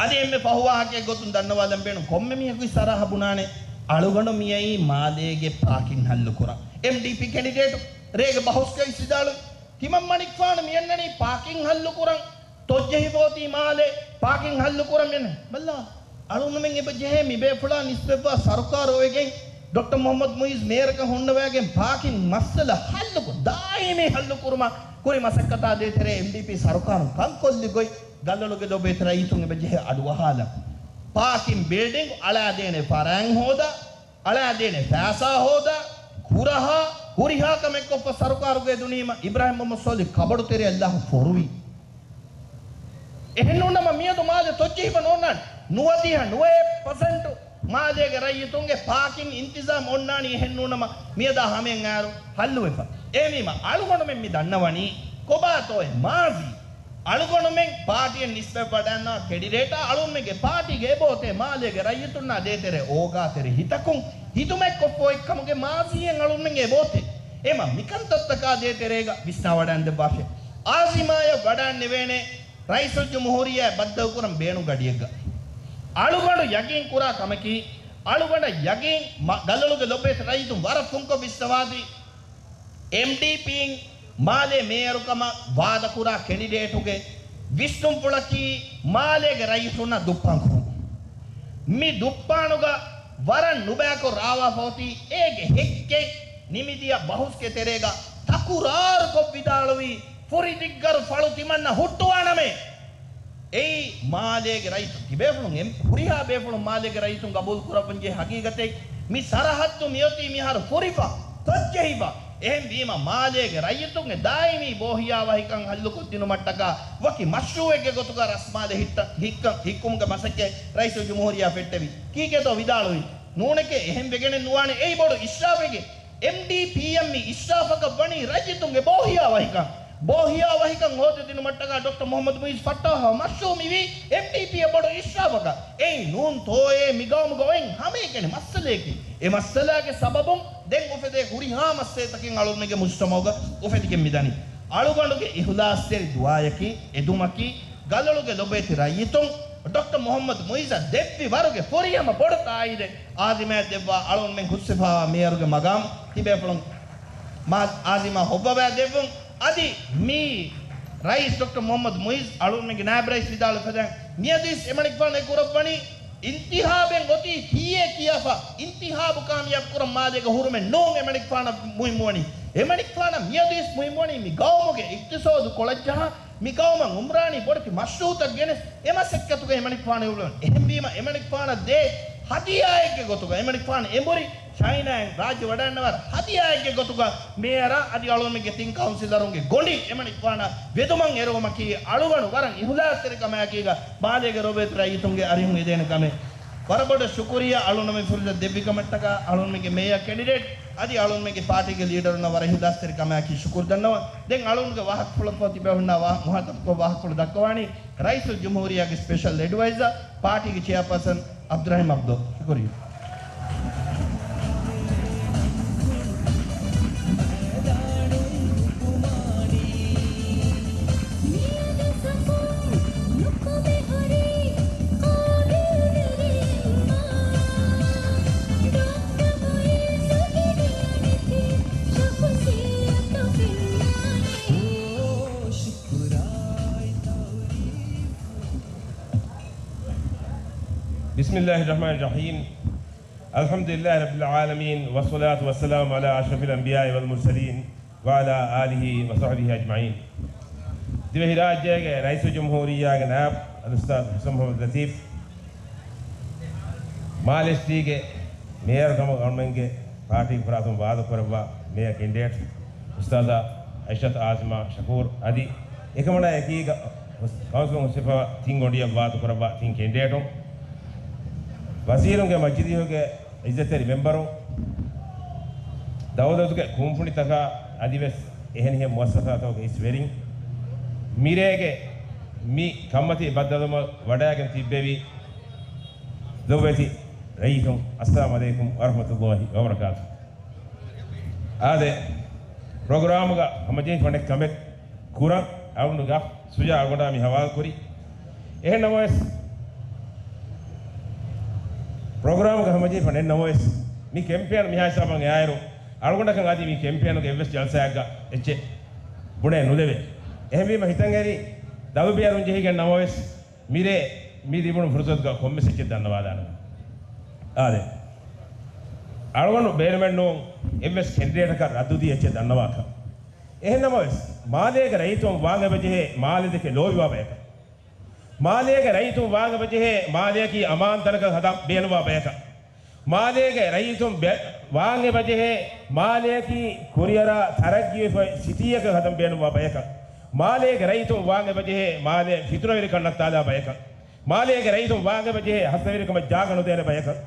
އަދި އެންމެ ފަހު ވާހަކައެއް ގޮތުން ދަންނަވާލަން ބޭނުން ކޮންމެ މީހަކު ސަރަހަ ބުނާނެ، އަޅުގަނޑު މިއައީ މާލޭގެ ޕާކިން ހައްލުކުރަން. އެމްޑީޕީ ކެނޑިޑޭޓު ރޭގެ ބަހުސްގައި ވިދާޅުވި، ތިމަންމަނިކުފާނު މިއަންނަނީ ޕާކިން ހައްލުކުރަން. ތޮއްޖެހިފައޮތީ މާލޭ ޕާކިން ހައްލުކުރަން މިއަންނަ. ބައްލާ، އަޅުގަނޑުމެން އެބަ ޖެހޭ މިބޭފުޅާ ނިސްބަތްވާ ސަރުކާރު އޮވެގެން ޑޮކްޓަރ މުހައްމަދު މުއިއްޒު މޭޔަރަކަށް ހުންނަވައިގެން ޕާކިން މައްސަލަ ހައްލުކޮށް، ދާއިމީ ހައްލުކުރުމަށް ކުރި މަސައްކަތާ ދޭތެރޭ އެމްޑީޕީ ސަރުކާރުން ކަންކޮށްލި ގޮތް ގަލޮޅުގެ ލޮބުވެތި ރައްޔިތުން އެބަ ޖެހޭ އަޑުއަހާލަން. ޕާކިން ބިލްޑިންގް އަޅާދޭނެ ފަރާތް ހޯދާ، އަޅާދޭނެ ފައިސާ ހޯދާ، ކުރަހާ، ހުރިހާ ކަމެއް ކޮށްފަ ސަރުކާރުގައި ދުނީމަ އިބްރާހިމް މުހައްމަދު ސޯލިހު ކަބަޑުތެރެއަށް ލާހު ފޮރުވި. އެހެންނޫންނަމަ މިއަދު މާލެ ތޮއްޖެހިފަ ނޯންނާނެ. ނުވަދިހަ ނުވައެއް ޕަސެންޓު މާލޭގެ ރައްޔިތުންގެ ޕާކިން އިންތިޒާމް އޮންނާނީ އެހެންނޫނަމަ މިއަދާ ހަމައަށް އައިރު ހައްލުވެފަ. އެހެންވީމަ އަޅުގަނޑުމެން މި ދަންނަވަނީ ކޮބާތޯއެ މާޒީ. އަޅުގަނޑުމެން ޕާޓީއަށް ނިސްބަތްވަޑައިގަންނަވާ ކެނޑިޑޭޓާ އަޅުގަނޑުމެންގެ ޕާޓީގެ އެބައޮތޭ މާލޭގެ ރައްޔިތުންނާ ދޭތެރޭ އޯގާތެރި ހިތަކުން ހިދުމަތްކޮށްފަ އޮތްކަމުގެ މާޒީއެއް އަޅުގަނޑުމެންގެ އެބައޮތޭ. އެމަ މިކަންތައްތަކާ ދޭތެރޭގަ ވިސްނާވަޑައިގަންނަވާށޭ. އާޒިމާޔަށް ވަޑައިގަންނެވޭނެ ރައީސުލްޖުމްހޫރިއްޔާ ބައްދަލުކުރަން ބޭނުން ގަޑިއެއްގަ. އަޅުގަނޑު ޔަގީން ކުރާ ކަމަކީ، އަޅުގަނޑަށް ޔަގީން މަ-، ގަލޮޅުގެ ލޮބުވެތި ރައްޔިތުން ވަރަށް ފުންކޮށް ވިސްނަވާތީ، އެމްޑީޕީން މާލޭ މޭޔަރުކަމަށް ވާދަކުރާ ކެނޑިޑޭޓުގެ ވިސްނުންފުޅަކީ މާލޭގެ ރައްޔިތުންނަށް ދުއްޕާން ކުރުން. މި ދުއްޕާނުގަ ވަރަށް ނުބައިކޮށް ރާވާފަ އޮތީ އޭގެ ހެއްކެއް ނިމިދިޔަ ބަހުސްގެ ތެރޭގަ ތަކުރާރުކޮށް ވިދާޅުވީ ފުރި ދިއްގަރު ފަޅު ތިމަންނަ ހުއްޓުވާނަމޭ. އެއީ މާލޭގެ ރައްޔިތުން ތިބޭފުޅުން އެ ހުރިހާ ބޭފުޅުން މާލޭގެ ރައްޔިތުން ގަބޫލު ކުރައްވަންޖެހޭ ހަގީގަތެއް. މި ސަރަހައްދު މިއޮތީ މިހާރު ފުރިފަ، ތޮއްޖެހިފަ. އެހެންވީމަ މާލޭގެ ރައްޔިތުންގެ ދާއިމީ ބޯހިޔާވާހިކަން ހައްލުކޮށްދިނުމަށްޓަކާ ވަކި މަޝްރޫއެއްގެ ގޮތުގަ ރަސްމާލެ ހިއްޓަ-، ހިއްކަ-، ހިއްކުމުގެ މަސައްކަތް ރައީސުލްޖުމްހޫރިއްޔާ ފެއްޓެވި. ކީކޭތޯ ވިދާޅުވީ؟ ނޫނެކޭ، އެހެން ވެގެނެއް ނުވާނެ. އެއީ ބޮޑު އިސްރާފެކޭ. އެމްޑީޕީއަށް މި އިސްރާފަކަށް ވަނީ ރައްޔިތުންގެ ބޯހިޔާވާހިކަން. ބޯހިޔާވަހިކަން ހޯދިދިނުމަށްޓަކާ ޑޮކްޓަރ މުޙައްމަދު މުޢިއްޒު ފައްޓާހާ މަޝްރޫޢު މިވީ އެމްޑީޕީއަށް ބޮޑު އިޝްރާފަކަށް. އެއީ ނޫންތޯއޭ މިގައުމުގަ އޮތް ހަމައެކަނި މައްސަލަޔަކީ. އެ މައްސަލާގެ ސަބަބުން ދެން އުފެދޭ ހުރިހާ މައްސަލަތަކެއް އަޅުގަނޑުމެންގެ މުޖްތަމަޢުގަ އުފެދިގެން މިދަނީ. އަޅުގަނޑުގެ އިޚްލާޞްތެރި ދުޢާޔަކީ، އެދުމަކީ، ގަލޮޅުގެ ލޮބުވެތި ރައްޔިތުން ޑޮކްޓަރ މުޙައްމަދު މުޢިއްޒަށް ދެއްވި ވަރުގެ ފުރިހަމަ ބޮޑު ތާއީދެއް އާޒިމާއަށް ދެއްވާ އަޅުގަނޑުމެން ހުސްވެފައިވާ މޭޔަރުގެ މަގާމް ތިބޭފުޅުން މާ އާޒިމާ ހޮއްވަވާ ދެއްވުން. އަދި މި ރައީސް ޑޮކްޓަރ މުޙައްމަދު މުޢިއްޒު އަޅުގަނޑުމެންގެ ނާއިބު ރައީސް ވިދާޅުވި ފަދައިން މިއަދު އިސް އެމަނިކުފާނު އެ ކުރައްވަނީ އިންތިޚާބެއް އޮތީ ކީއޭ ކިޔާފަ، އިންތިޚާބު ކާމިޔާބު ކުރަން މާލޭގަ ހުރުމެއް ނޫން އެމަނިކުފާނަށް މުހިއްމުވަނީ. އެމަނިކުފާނަށް މިއަދު އިސް މުހިއްމުވަނީ މި ގައުމުގެ އިޤްތިޞާދު ކޮޅަށްޖަހާ، މި ގައުމަށް އުމްރާނީ ބޮޑެތި މަޝްރޫޢުތައް ގެނެސް، އެ މަސައްކަތުގަ އެމަނިކުފާނު އެބަ އެހެންވީމަ، އެމަނިކުފާނަށް ދޭ ހަދިޔާއެއްގެ ގޮތުގަ އެމަނިކުފާނު އެނބުރި ޗައިނާއިން ރާއްޖެ ވަޑައިންނަވާ ހަދިޔާއެއްގެ ގޮތުގަ މޭޔަރާ އަދި އަޅުގަނޑުމެންގެ ތިން ކައުންސިލަރުންގެ ގޮނޑި އެމަނިކުފާނަށް ވެދުމަށް އެރުވުމަކީ އަޅުގަނޑު ވަރަށް އިޚްލާޞްތެރިކަމާއެކީގަ މާލޭގެ ރޮބޭތު ރައްޔިތުންގެ އަރިހުން އެދޭނެ ކަމެއް. ވަރަށް ބޮޑަށް ޝުކުރިއްޔާ އަޅުގަނޑުމެން ފުރުސަތު ދެއްވި ކަމަށްޓަކާ އަޅުގަނޑުމެންގެ މޭޔަރ ކެނޑިޑޭޓް އަދި އަޅުގަނޑުމެންގެ ޕާޓީގެ ލީޑަރުންނަށް ވަރަށް އިޚްލާޞްތެރިކަމާއެކީ ޝުކުރު ދަންނަވަން. ދެން އަޅުގަނޑުގެ ވާހަކަފުޅަށްފަހު ތިބޭފުޅުންނާ ވާ-، މުހާތަބުކޮށް ވާހަކަފުޅު ދައްކަވާނީ ރައީސުލް ޖުމްހޫރިއްޔާގެ ސްޕެޝަލް އެޑްވައިޒަރ ޕާޓީގެ ޗެއާޕާސަން އަބްދުއްރަޙީމް ޢަބްދު. ޝުކުރިއްޔާ. بسم الله الرحمن الرحيم. الحمد لله رب العالمين، والصلاة والسلام على أشرف الأنبياء والمرسلين، وعلى آله وصحبه أجمعين. ދިވެހިރާއްޖޭގެ ރައީސުލްޖުމްހޫރިއްޔާގެ ނާއިބު އަލްއުސްތާޛު ޙަސަން މުޙައްމަދު ލަތީފް، މާލެ ސިޓީގެ މޭޔަރު ކަމަށް އަޅުމެންގެ ޕާޓީގެ ފަރާތުން ވާދަކުރައްވާ މޭޔަރ ކެންޑިޑޭޓް އުސްތާޛާ އައިޝަތު އާޒިމާ ޝަކޫރު އަދި އެކަމަނާ އެކީގަ ކައުންސިލުން ހުސްވެފައިވާ ތިން ގޮނޑިއަށް ވާދަކުރައްވާ ތިން ކެންޑިޑޭޓުން، ވަޒީރުންގެ މަޖިލީހުގެ ޢިއްޒަތްތެރި މެމްބަރުން، ދައުލަތުގެ ކުންފުނިތަކާ އަދިވެސް އެހެނިހެން މުއައްސަސާތަކުގެ އިސް ވެރިން، މިރޭގެ މި ކަންމަތީ ބައްދަލުވުމަށް ވަޑައިގެން ތިއްބެވި ލޮބުވެތި ރައްޔިތުން، އައްސަލާމު ޢަލައިކުމް ވަރަޙްމަތުﷲި ވަބަރަކާތު. އާދެ، ޕްރޮގްރާމުގަ ހަމަޖެހިފަ ނެތް ކަމެއް ކުރަން އަޅުގަނޑުގެ ޝުޖާ އަޅުގަނޑާ މި ހަވާލުކުރި. އެހެން ނަމަވެސް، ޕްރޮގްރާމުގަ ހަމަޖެހިފަ ނެތް ނަމަވެސް، މި ކެމްޕޭން މިހާ ހިސާބަށް އައިއިރު، އަޅުގަނޑަކަށް އަދި މި ކެމްޕޭނުގެ އެއްވެސް ޖަލްސާއެއްގަ އެއްޗެއް ބުނެ ނުލެވޭ. އެހެންވީމަ ހިތަށް އެރި ދަލު ބޭރުން ޖެހިގެން ނަމަވެސް، މިރޭ މި ލިބުނު ފުރުސަތުގަ ކޮންމެސް އެއްޗެއް ދަންނަވާލާނަން. އާދެ. އަޅުގަނޑު ބޭނުމެއް ނޫން އެއްވެސް ކެންޑިޑޭޓަކަށް ރައްދުދީ އެއްޗެއް ދަންނަވާކަށް. އެހެން ނަމަވެސް، މާލޭގެ ރައްޔިތުން ވާން އެބަޖެހޭ މާލެ ދެކެ ލޯބިވާ ބަޔަކަށް. މާލޭގެ ރައްޔިތުން ވާން އެބަޖެހޭ މާލެއަކީ އަމާން ތަނަކަށް ހަދަން ބޭނުންވާ ބަޔަކަށް. މާލޭގެ ރައްޔިތުން ބެ-، ވާން އެބަޖެހޭ މާލެއަކީ ކުރިއަރާ ތަރައްގީވެފައި ސިޓީއަކަށް ހަދަން ބޭނުންވާ ބަޔަކަށް. މާލޭގެ ރައްޔިތުން ވާން އެބަޖެހޭ މާލެ ފިތުނަވެރިކަން ނައްތާލާ ބަޔަކަށް. މާލޭގެ ރައްޔިތުން ވާން އެބަޖެހޭ ހަސަވެރިކަމަށް ޖާގަ ނުދޭނެ ބަޔަކަށް.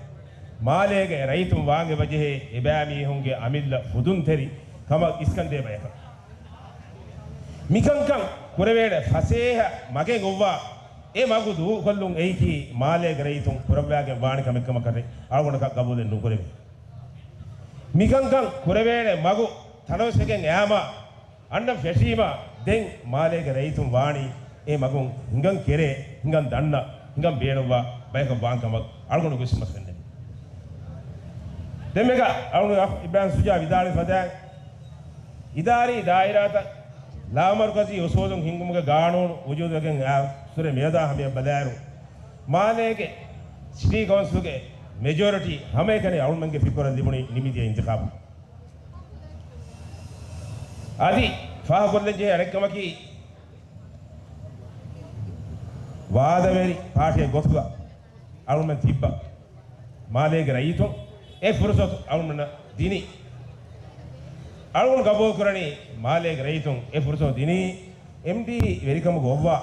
މާލޭގެ ރައްޔިތުން ވާން އެބަޖެހޭ އެބައިމީހުންގެ އަމިއްލަ ފުދުންތެރި ކަމަށް އިސްކަންދޭ ބަޔަކަށް. މިކަންކަން ކުރެވޭނެ ފަސޭހަ މަގެއް އޮއްވާ، އެ މަގު ދޫކޮށްލުން އެއީކީ މާލޭގެ ރައްޔިތުން ކުރައްވާގެން ވާނެ ކަމެއް ކަމަކަށް އަޅުގަނޑަކަށް ގަބޫލެއް ނުކުރެވޭ. މިކަންކަން ކުރެވޭނެ މަގު ތަނަވަސްވެގެން އައީމާ، އަންނަން ފެށީމާ، ދެން މާލޭގެ ރައްޔިތުން ވާނީ އެ މަގުން ހިނގަން ކެރޭ، ހިނގަން ދަންނަ، ހިނގަން ބޭނުންވާ ބަޔަކަށް ވާން ކަމަށް އަޅުގަނޑު ވިސްނަސް ފެންނެވި. ދެންމެގަ އަޅުގަނޑު އިބްރާހިމް ޝުޖާ ވިދާޅުވި ފަދައިން، އިދާރީ ދާއިރާތައް ލާމަރުކަޒީ އުސޫލުން ހިންގުމުގެ ގާނޫނު ވުޖޫދުވެގެން އައި ސުރެ މިއަދާ ހަމަޔަށް ބަލާއިރު، މާލޭގެ ސިޓީ ކައުންސިލުގެ މެޖޯރިޓީ ހަމައެކަނި އަޅުމެންގެ ފިކުރަށް ލިބުނީ ނިމިދިޔަ އިންތިޚާބު. އަދި ފާހަގަކޮށްލަންޖެހޭ އަނެއްކަމަކީ، ވާދަވެރި ޕާޓީއެއް ގޮތުގަ އަޅުމެން ތިއްބަ މާލޭގެ ރައްޔިތުން އެ ފުރުސަތު އަޅުމެންނަށް ދިނީ. އަޅުގަނޑު ގަބޫލުކުރަނީ މާލޭގެ ރައްޔިތުން އެ ފުރުސަތު ދިނީ އެމްޑީޕީ ވެރިކަމުގަ އޮއްވާ،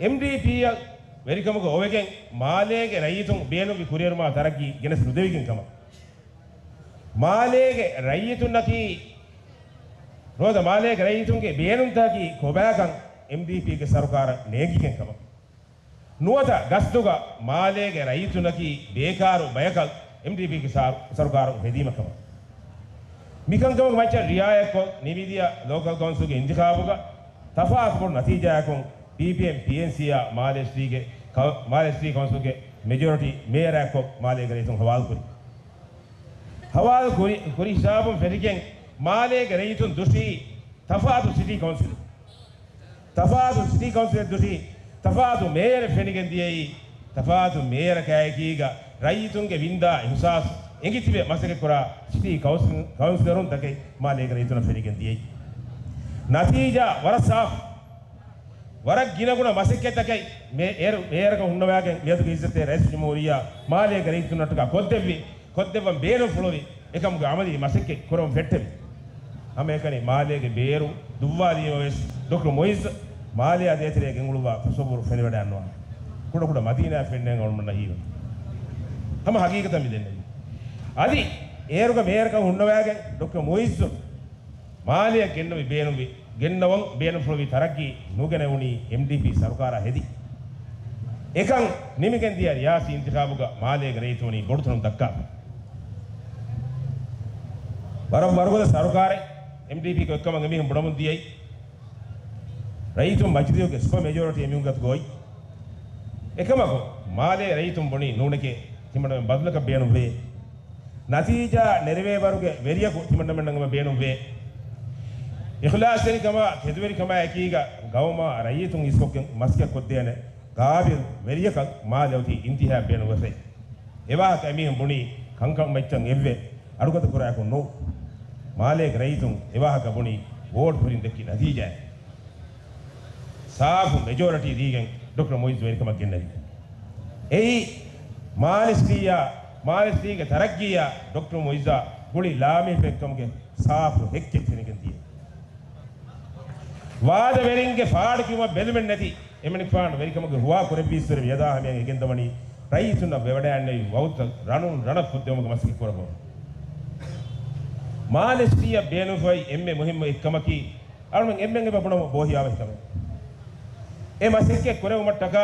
އެމްޑީޕީއަށް ވެރިކަމުގަ އޮވެގެން މާލޭގެ ރައްޔިތުން ބޭނުންވި ކުރިއެރުމާ ތަރައްގީ ގެނެސް ނުދެވިގެން ކަމަށް. މާލޭގެ ރައްޔިތުންނަކީ ނުވަތަ މާލޭގެ ރައްޔިތުންގެ ބޭނުންތަކަކީ ކޮބާކަން އެމްޑީޕީގެ ސަރުކާރަށް ނޭނގިގެން ކަމަށް. ނުވަތަ ގަސްތުގަ މާލޭގެ ރައްޔިތުންނަކީ ބޭކާރު ބަޔަކަށް އެމްޑީޕީގެ ސާ-، ސަރުކާރުން ހެދީމަ ކަމަށް. މިކަންކަމުގެ މައްޗަށް ރިއާޔަތްކޮށް، ނިމިދިޔަ ލޯކަލް ކައުންސިލްގެ އިންތިޚާބުގަ ތަފާތު ބޮޑު ނަތީޖާއަކުން ޕީޕީއެމް ޕީއެންސީއާ މާލޭ ސިޓީގެ ކައު-، މާލޭ ސިޓީ ކައުންސިލްގެ މެޖޯރިޓީ މޭޔަރާއެއްކޮށް މާލޭގެ ރައްޔިތުން ހަވާލުކުރި. ހަވާލު ކުރި، ކުރި ހިސާބުން ފެނިގެން މާލޭގެ ރައްޔިތުން ދުށީ ތަފާތު ސިޓީ ކައުންސިލެއް. ތަފާތު ސިޓީ ކައުންސިލެއް ދުށީ ތަފާތު މޭޔަރެއް ފެނިގެން ދިޔައީ، ތަފާތު މޭޔަރަކާއެކީގަ ރައްޔިތުންގެ ވިންދާ އިހުސާސް އެނގިތިބެ މަސައްކަތްކުރާ ސިޓީ ކައުންސިލް، ކައުންސިލަރުން ތަކެއް މާލޭގެ ރައްޔިތުންނަށް ފެނިގެން ދިޔައީ. ނަތީޖާ ވަރަށް ސާފު. ވަރަށް ގިނަގުނަ މަސައްކަތްތަކެއް މޭ-، އޭރު-، މޭޔަރަކަށް ހުންނަވާގެން މިއަދުގެ އިއްޒަތްތެރި ރައީސް ޖުމްހޫރިއްޔާ މާލޭގެ ރައްޔިތުންނަށްޓަކާ ކޮށްދެއްވި، ކޮށްދެއްވަން ބޭނުންފުޅުވި އެކަމުގެ އަމަލީ މަސައްކަތް ކުރަމުން ފެއްޓެވި. ހަމައެކަނި މާލޭގެ ބޭރު ދުއްވާލީމަ ވެސް ޑޮކްޓަރ މުއިއްޒު މާލެއާ ދޭތެރޭ ގެންގުޅުއްވާ ތަސައްވުރު ފެނިވަޑައިންނަވާނެ. ކުޑަކުޑަ މަދީނާ ފެންނަން އަޅުމަންނަށް ހީވަނީ. ހަމަ ހަގީގަތަށް މި ދެންނެވީ. އަދި އޭރުގަ މޭޔަރަކަށް ހުންނަވާގެން ޑޮކްޓަރ މުއިއްޒު މާލެއަށް ގެންނަވި ބޭނުންވި، ގެންނަވަން ބޭނުންފުޅުވި ތަރައްގީ ނުގެނެވުނީ އެމްޑީޕީ ސަރުކާރާ ހެދި. އެކަން ނިމިގެން ދިޔަ ރިޔާސީ އިންތިޚާބުގަ މާލޭގެ ރައްޔިތުން ވަނީ ބޮޑުތަނުން ދައްކާފަ. ވަރަށް ވަރުގަދަ ސަރުކާރެއް އެމްޑީޕީ ކޮށްކަމަށް އެމީހުން ބުނަމުން ދިޔައީ. ރައްޔިތުން މަޖިލީހުގެ ސުޕަ މެޖޯރިޓީ އެމީހުންގެ އަތުގަ އޮތް. އެކަމަކު، މާލޭ ރައްޔިތުން ބުނީ ނޫނެކޭ، ތިމަންނަމެން ބަދަލަކަށް ބޭނުންވޭ. ނަތީޖާ ނެރެވޭވަރުގެ ވެރިޔަކު ތިމަންނަމެންނަށް ބޭނުންވޭ. އިޚްލާޞްތެރިކަމާ، ތެދުވެރިކަމާ އެކީގަ ގައުމާ ރައްޔިތުން އިސްކޮށްގެން މަސައްކަތްކޮށްދޭނެ ގާބިލް ވެރިޔަކަށް މާލެ އޮތީ އިންތިހާއަށް ބޭނުންވެފައި. އެވާހަކަ އެމީހުން ބުނީ ކަންކަން މައްޗަށް އެއްވެ އަޑުގަދަކުރާކުން ނޫން. މާލޭގެ ރައްޔިތުން އެވާހަކަ ބުނީ ވޯޓް ހުރިން ދެއްކި ނަތީޖާއެއް. ސާފު މެޖޯރިޓީ ދީގެން ޑޮކްޓަރ މުއިއްޒު ވެރިކަމަށް ގެންނެވި. އެއީ މާލެ ސިޓީއާ، މާލެ ސިޓީގެ ތަރައްގީއާ ޑޮކްޓަރ މުއިއްޒާ ގުޅި ލާމީހުން އެއްކަމުގެ ސާފު ހެއްކެއް ފެނިގެން ދިޔަ. ވާދަވެރިންގެ ފާޑު ކިޔުމަށް ބެލުމެއް ނެތި އެމަނިކުފާނު ވެރިކަމުގެ ހުވާ ކުރެއްވިއްސުރެ މިއަދާ ހަމަޔަށް އެގެންދަވަނީ ރައްޔިތުންނަށް ވެވަޑައިގެންނެވި ވައުދުތައް ރަނުން ރަނަށް ފުއްދެވުމުގެ މަސައްކަތް ކުރައްވަމުން. މާލެ ސިޓީއަށް ބޭނުންފުޅުވި އެންމެ މުހިއްމު އެއްކަމަކީ، އަޅުމެން އެންމެން އެބަ ބުނަމުން ބޯހިޔާވަހިކަމެއް. އެ މަސައްކަތް ކުރެވުމަށްޓަކާ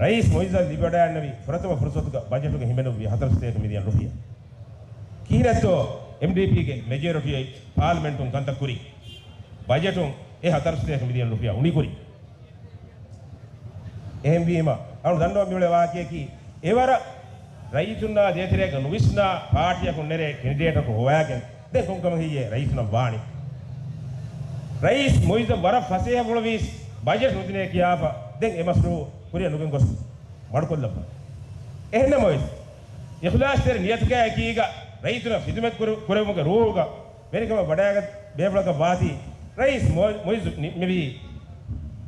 ރައީސް މުއިއްޒަށް ލިބިވަޑައިގެންނެވި ފުރަތަމަ ފުރުސަތުގަ ބަޖެޓުގަ ހިމެނުއްވި ހަތަރުސަތޭކަ މިލިއަން ރުފިޔާ. ކިހިނެއްތޯ އެމްޑީޕީގެ މެޖޯރިޓީ އޮތް ޕާލަމެންޓުން ކަންތައް ކުރީ؟ ބަޖެޓުން އެ ހަތަރުސަތޭކަ މިލިއަން ރުފިޔާ އުނިކުރީ. އެހެންވީމަ، އަޅު ދަންނަވަން މިއުޅޭ ވާހަކަޔަކީ، އެވަރަށް ރައްޔިތުންނާ ދޭތެރޭގަ ނުވިސްނާ ޕާޓީއަކުން ނެރޭ ކެންޑިޑޭޓަކު ހޮވާގެން ދެން ކޮންކަމަކީ ރައްޔިތުންނަށް ވާނީ. ރައީސް މުއިއްޒަށް ވަރަށް ފަސޭހަ ފުޅުވީސް ބަޖެޓް ނުދިނޭ ކިޔާފަ ދެން އެ މަސްރޫ ކުރިއަށް ނުގެން ގޮސް މަޑުކޮށްލައްވާ. އެހެންނަމަވެސް، އިޚްލާޞްތެރި ނިޔަތަކާ އެކީގަ ރައްޔިތުންނަށް ޚިދުމަތް ކުރު-، ކުރެވުމުގެ ރޫހުގަ ވެރިކަމަށް ވަޑައިގަތް ބޭފުޅަކަށް ވާތީ، ރައީސް މު-، މުއިއްޒު ނި-، ނިމިވީ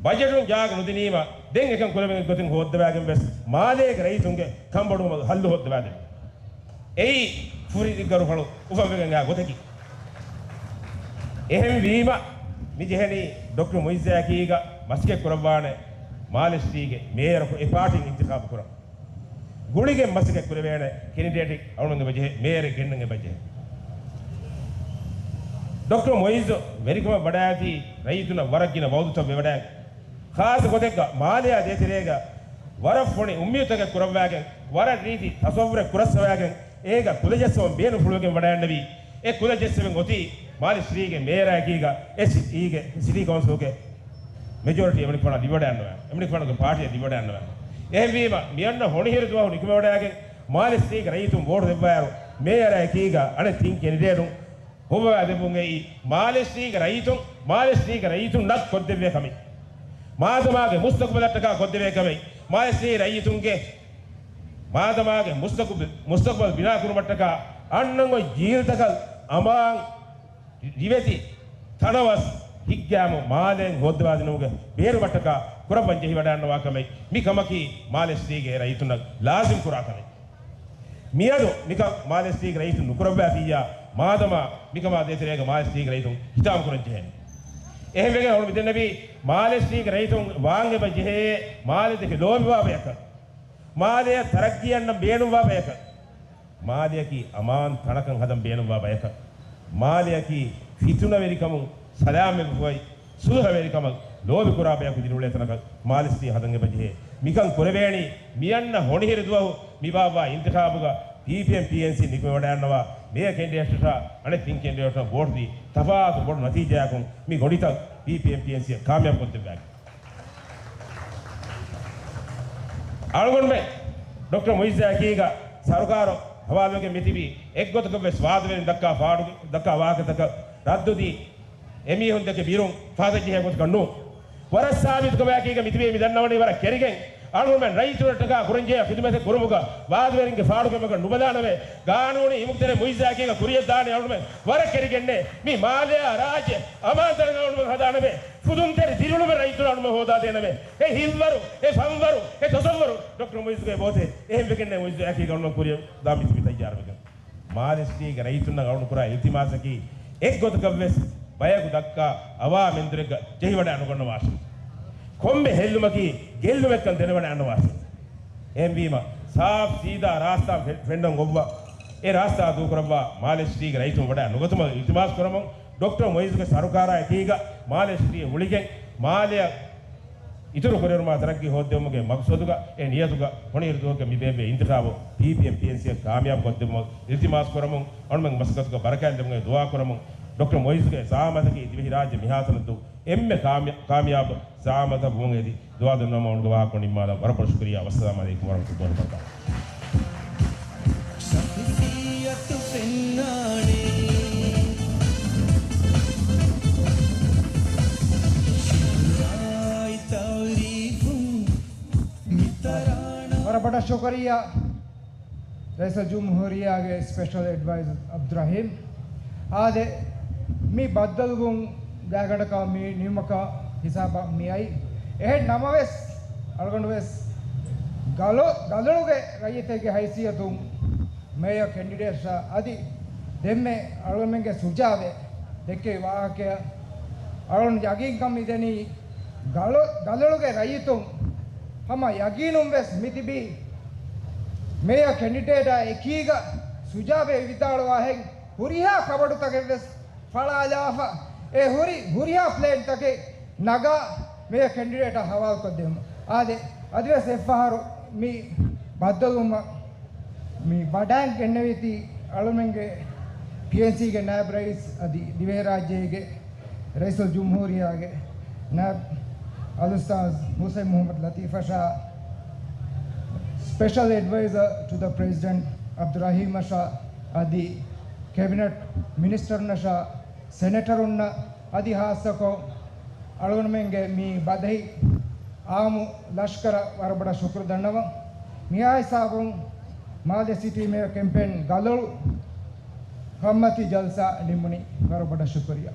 ބަޖެޓުން ޖާގަ ނުދިނީމަ، ދެން އެކަން ކުރެވޭ ގޮތެއް ހޯއްދަވާގެން ވެސް މާލޭގެ ރައްޔިތުންގެ ކަންބޮޑުވުމަށް ހައްލު ހޯއްދަވާދެވި. އެއީ ފުރިގަރުފަޅު އުފަންވެގެން އާ ގޮތަކީ. އެހެންވީމަ، މި ޖެހެނީ ޑޮކްޓަރ މުއިއްޒާއެކީގަ މަސައްކަތް ކުރައްވާނެ މާލެ ސިޓީގެ މޭޔަރަކު އެ ޕާޓީން އިންތިޚާބު ކުރަން. ގުޅިގެން މަސައްކަތް ކުރެވޭނެ ކެނޑިޑޭޓެއް އަޅުން އެބަޖެހޭ، މޭޔަރެއް ގެންނަން އެބަޖެހޭ. ޑޮކްޓަރ މުއިއްޒު ވެރިކަމަށް ވަޑައިގަތީ ރައްޔިތުންނަށް ވަރަށް ގިނަ ވައުދުތައް ވެވަޑައިގެން. ޚާއްޞަ ގޮތެއްގަ މާލެއާ ދޭތެރޭގަ ވަރަށް ފޮނި އުއްމީދުތަކެއް ކުރައްވާގެން، ވަރަށް ރީތި ތަސައްވުރެއް ކުރައްސަވާގެން، އޭގަ ކުލަޖެއްސަވަން ބޭނުންފުޅުވެގެން ވަޑައިގެންނެވީ. އެ ކުލަޖެއްސެވެން އޮތީ މާލެ ސިޓީގެ މޭޔަރާއެކީގަ އެ ސިޓީގެ، ސިޓީ ކައުންސިލްގެ މެޖޯރިޓީ އެމަނިކުފާނަށް ލިބިވަޑައިގަންނަވާ، އެމަނިކުފާނުގެ ޕާޓީއަށް ލިބިވަޑައިގަންނަވާ. އެހެންވީމަ، މިއަންނަ ހޮނިހިރު ދުވަހު ނިކުމެވަޑައިގެން މާލެ ސިޓީގެ ރައްޔިތުން ވޯޓު ދެއްވާއިރު، މޭޔަރާއެކީގަ އަނެއް ތިން ކެނޑިޑޭޓުން ހޮވާ ދެއްވުން އެއީ މާލެ ސިޓީގެ ރައްޔިތުން، މާލެ ސިޓީގެ ރައްޔިތުންނަށް ކޮށްދެއްވޭ ކަމެއް. މާދަމާގެ މުސްތަޤުބަލަށްޓަކާ ކޮށްދެވޭ ކަމެއް. މާލެ ސިޓީ ރައްޔިތުންގެ މާދަމާގެ މުސްތަޤުބަ-، މުސްތަޤުބަލް ބިނާ ކުރުމަށްޓަކާ އަންނަން އޮތް ޖީލްތަކަށް އަމާން ރިވެތި ތަނަވަސް ހިތްގައިމު މާލެއިން ހޯއްދަވާދިނުމުގެ ބޭރުމަށްޓަކާ ކުރައްވަން ޖެހިވަޑައިންނަވާ ކަމެއް. މި ކަމަކީ މާލެ ސިޓީގެ ރައްޔިތުންނަށް ލާޒިމް ކުރާ ކަމެއް. މިއަދު މިކަން މާލެ ސިޓީގެ ރައްޔިތުން ނުކުރައްވާފިއްޔާ، މާދަމާ މިކަމާ ދޭތެރޭގަ މާލެ ސިޓީގެ ރައްޔިތުން ހިތާމަކުރަން ޖެހޭނެ. އެހެންވެގެން އަޅުން މިދެންނެވީ މާލެ ސިޓީގެ ރައްޔިތުން ވާން އެބަ ޖެހޭ މާލެ ދެކެ ލޯބިވާ ބަޔަކަށް. މާލެއަށް ތަރައްގީ އަންނަން ބޭނުންވާ ބަޔަކަށް. މާލެއަކީ އަމާން ތަނަކަށް ހަދަން ބޭނުންވާ ބަޔަކަށް. މާލެއަކީ ފިތުނަވެރިކަމުން ސަލާމަތްވެފައި، ސުލްހަވެރިކަމަށް ލޯބިކުރާ ބަޔަކު ދިރިއުޅޭ ތަނަކަށް މާލެ ސިޓީ ހަދަން އެބަޖެހޭ. މިކަން ކުރެވޭނީ މިއަންނަ ހޮނިހިރި ދުވަހު މި ބާއްވާ އިންތިޚާބުގަ ޕީޕީއެމް ޕީއެންސީ ނިކުމެވަޑައިގަންނަވާ މޭޔަ ކެންޑިޑޭޓަށާ އަނެއް ތިން ކެންޑިޑޭޓަށް ވޯޓް ދީ ތަފާތު ބޮޑު ނަތީޖާއަކުން މި ގޮނޑިތައް ޕީޕީއެމް ޕީއެންސީއަށް ކާމިޔާބު ކޮށްދެއްވާ. އަޅުގަނޑުމެން ޑޮކްޓަރ މުއިއްޒާ އެކީގަ ސަރުކާރު ހަވާލުވެގެން މިތިބީ އެއްގޮތަކަށްވެސް ވާދަވެރިން ދައްކާ ފާޑު، ދައްކާ ވާހަކަތަކަށް ރައްދުދީ، އެމީހުންދެކެ ބިރުން ފަހަތަށް ޖެހޭ ގޮތަކަށް ނޫން. ވަރަށް ސާބިތުކަމާއެކީގަ މިތިބީ މި ދަންނަވަނީ ވަރަށް ކެރިގެން އަޅުގަނޑުމެން ރައްޔިތުންނަށްޓަކާ ކުރަންޖެހޭ ޚިދުމަތެއް ކުރުމުގަ ވާދަވެރިންގެ ފާޑުކަމަކަށް ނުބަލާނަމޭ. ގާނޫނީ އިމުގެތެރޭ މުއިއްޒާއެކީގަ ކުރިޔަށް ދާނީ އަޅުގަނޑުމެން ވަރަށް ކެރިގެންނޭ. މި މާލެއާ ރާއްޖެ އަމާންތަކަށް އަޅުގަނޑުމެން ހަދާނަމޭ. ފުދުންތެރި ދިރިއުޅުމެއް ރައްޔިތުން އަޅުގަނޑުމެން ހޯދާދޭނަމޭ. އެ ހިތްވަރު، އެ ފަންވަރު، އެ ތަސައްވަރު ޑޮކްޓަރ މުއިއްޒުގެ ބޯތެ. އެހެންވެގެންނޭ މުއިއްޒު އެކީގަ އަޅުގަނޑު ކުރިޔަށް ދާ މިތިބީ ތައްޔާރުވެގެން. މާލެ ސިޓީގެ ރައްޔިތުންނަށް އަޅުގަނޑު ކުރާ އިލްތިމާސަކީ އެއްގޮތަކަށްވެސް ބަޔަކު ދައްކާ އަވާ މެންދުރެއްގަ ޖެހިވަޑައިނުގަންނަވާށޭ. ކޮންމެ ހެއްލުމަކީ ގެއްލުމެއްކަން ދެނެވަޑައިނުވާށޭ. އެހެންވީމަ، ސާފް ސީދާ ރާސްތާ ފެ-، ފެންނަން އޮއްވާ، އެ ރާސްތާ ދޫކުރައްވާ މާލެ ސިޓީގެ ރައްޔިތުން ވަޑައި ނުގަތުމަށް އިލްތިމާސް ކުރަމުން، ޑޮކްޓަރ މުއިއްޒުގެ ސަރުކާރާ އެކީގަ މާލެ ސިޓީއަށް އުޅިގެން މާލެއަށް އިތުރު ކުރިއެރުމާ ތަރައްގީ ހޯއްދެވުމުގެ މަގްސަދުގަ އެ ނިޔަތުގަ ހޮނިހިރި ދުވަހުގަ މި ބޭއްވޭ އިންތިޚާބު ޕީޕީއެމް ޕީއެންސީއަށް ކާމިޔާބު ކޮށްދެއްވުމަށް އިލްތިމާސް ކުރަމުން، އަޅުމެން މަސައްކަތުގަ ބަރަކާތް ލިބުމުގެ ދުޢާ ކުރަމުން، ޑޮކްޓަރ މުއިއްޒުގެ ޒަޢާމަތަކީ ދިވެހިރާއްޖެ މިހާތަނަށް ދު އެންމެ ކާމި-، ކާމިޔާބު ޒަޢާމަތަށް ވުމުން އެދި ދުޢާ ދަންނަވަމުން އަޅުގަނޑުގެ ވާހަކަ ނިންމާލަން. ވަރަށް ބޮޑަށް ޝުކުރިއްޔާ. ވައްސަލާމް ޢަލައިކުމް ވަރަޙްމަތުﷲ. ޝަޚްޞިއްޔަތު ފެންނާނެ. ޝުކުރާއި ތަޢުރީފުން މި ތަރާނަ. ވަރަށް ބޮޑަށް ޝުކުރިއްޔާ. ރައީސުލްޖުމްހޫރިއްޔާގެ ސްޕެޝަލް އެޑްވައިޒަރ ޢަބްދުއްރަޙީމް އާދެ، މި ބައްދަލުވުން ގާތްގަނޑަކަށް މި ނިމުމަކަށް ހިސާބަށް މިއައީ. އެހެން ނަމަވެސް، އަޅުގަނޑުވެސް ގަލޮ-، ގަލޮޅުގެ ރައްޔިތެއްގެ ހައިސިއްޔަތުން މޭޔަރ ކެންޑިޑޭޓްއަށް އަދި ދެންމެ އަޅުގަނޑުމެންގެ ސުޖާވެ ދެއްކެވި ވާހަކައަށް އަޅުގަނޑު ޔަގީންކަން މިދެނީ، ގަލޮ-، ގަލޮޅުގެ ރައްޔިތުން ހަމަ ޔަގީނުން ވެސް މިތިބީ މޭޔަރ ކެންޑިޑޭޓާ އެކީގަ ސުޖާބެ ވިދާޅުވާހެން ހުރިހާ ކަބަޑުތަކެއް ވެސް ފަޅާލާފަ، އެ ހުރި، ހުރިހާ ޕްލޭންތަކެއް ނަގާ މޭޔަރ ކެންޑިޑޭޓާ ހަވާލުކޮށްދެމު. އާދެ، އަދިވެސް އެއްފަހަރު މި ބައްދަލުވުމަށް މި ވަޑައިގެންނެވީތީ އަޅުމެންގެ ޕީއެންސީގެ ނާއިބު ރައީސް އަދި ދިވެހިރާއްޖޭގެ ރައީސުލްޖުމްހޫރިއްޔާގެ ނާއިބު އަލްއުސްތާޛް ހުސެން މުޙައްމަދު ލަތީފަށާ، ސްޕެޝަލް އެޑްވައިޒަރ ޓު ދަ ޕްރެޒިޑެންޓް ޢަބްދުއްރަޙީމަށާ އަދި ކެބިނެޓް މިނިސްޓަރުންނަށާ، ސެނެޓަރުންނަށް އަދި ހާއްސަކޮށް އަޅުގަނޑުމެންގެ މި ބަދަހި އާއްމު ލަޝްކަރަށް ވަރަށް ބޮޑަށް ޝުކުރު ދަންނަވަން. މިހާ ހިސާބުން މާލެ ސިޓީ މޭޔަރ ކެމްޕޭން ގަލޮޅު ހަމަތި ޖަލްސާ ނިމުނީ. ވަރަށް ބޮޑަށް ޝުކުރިއްޔާ.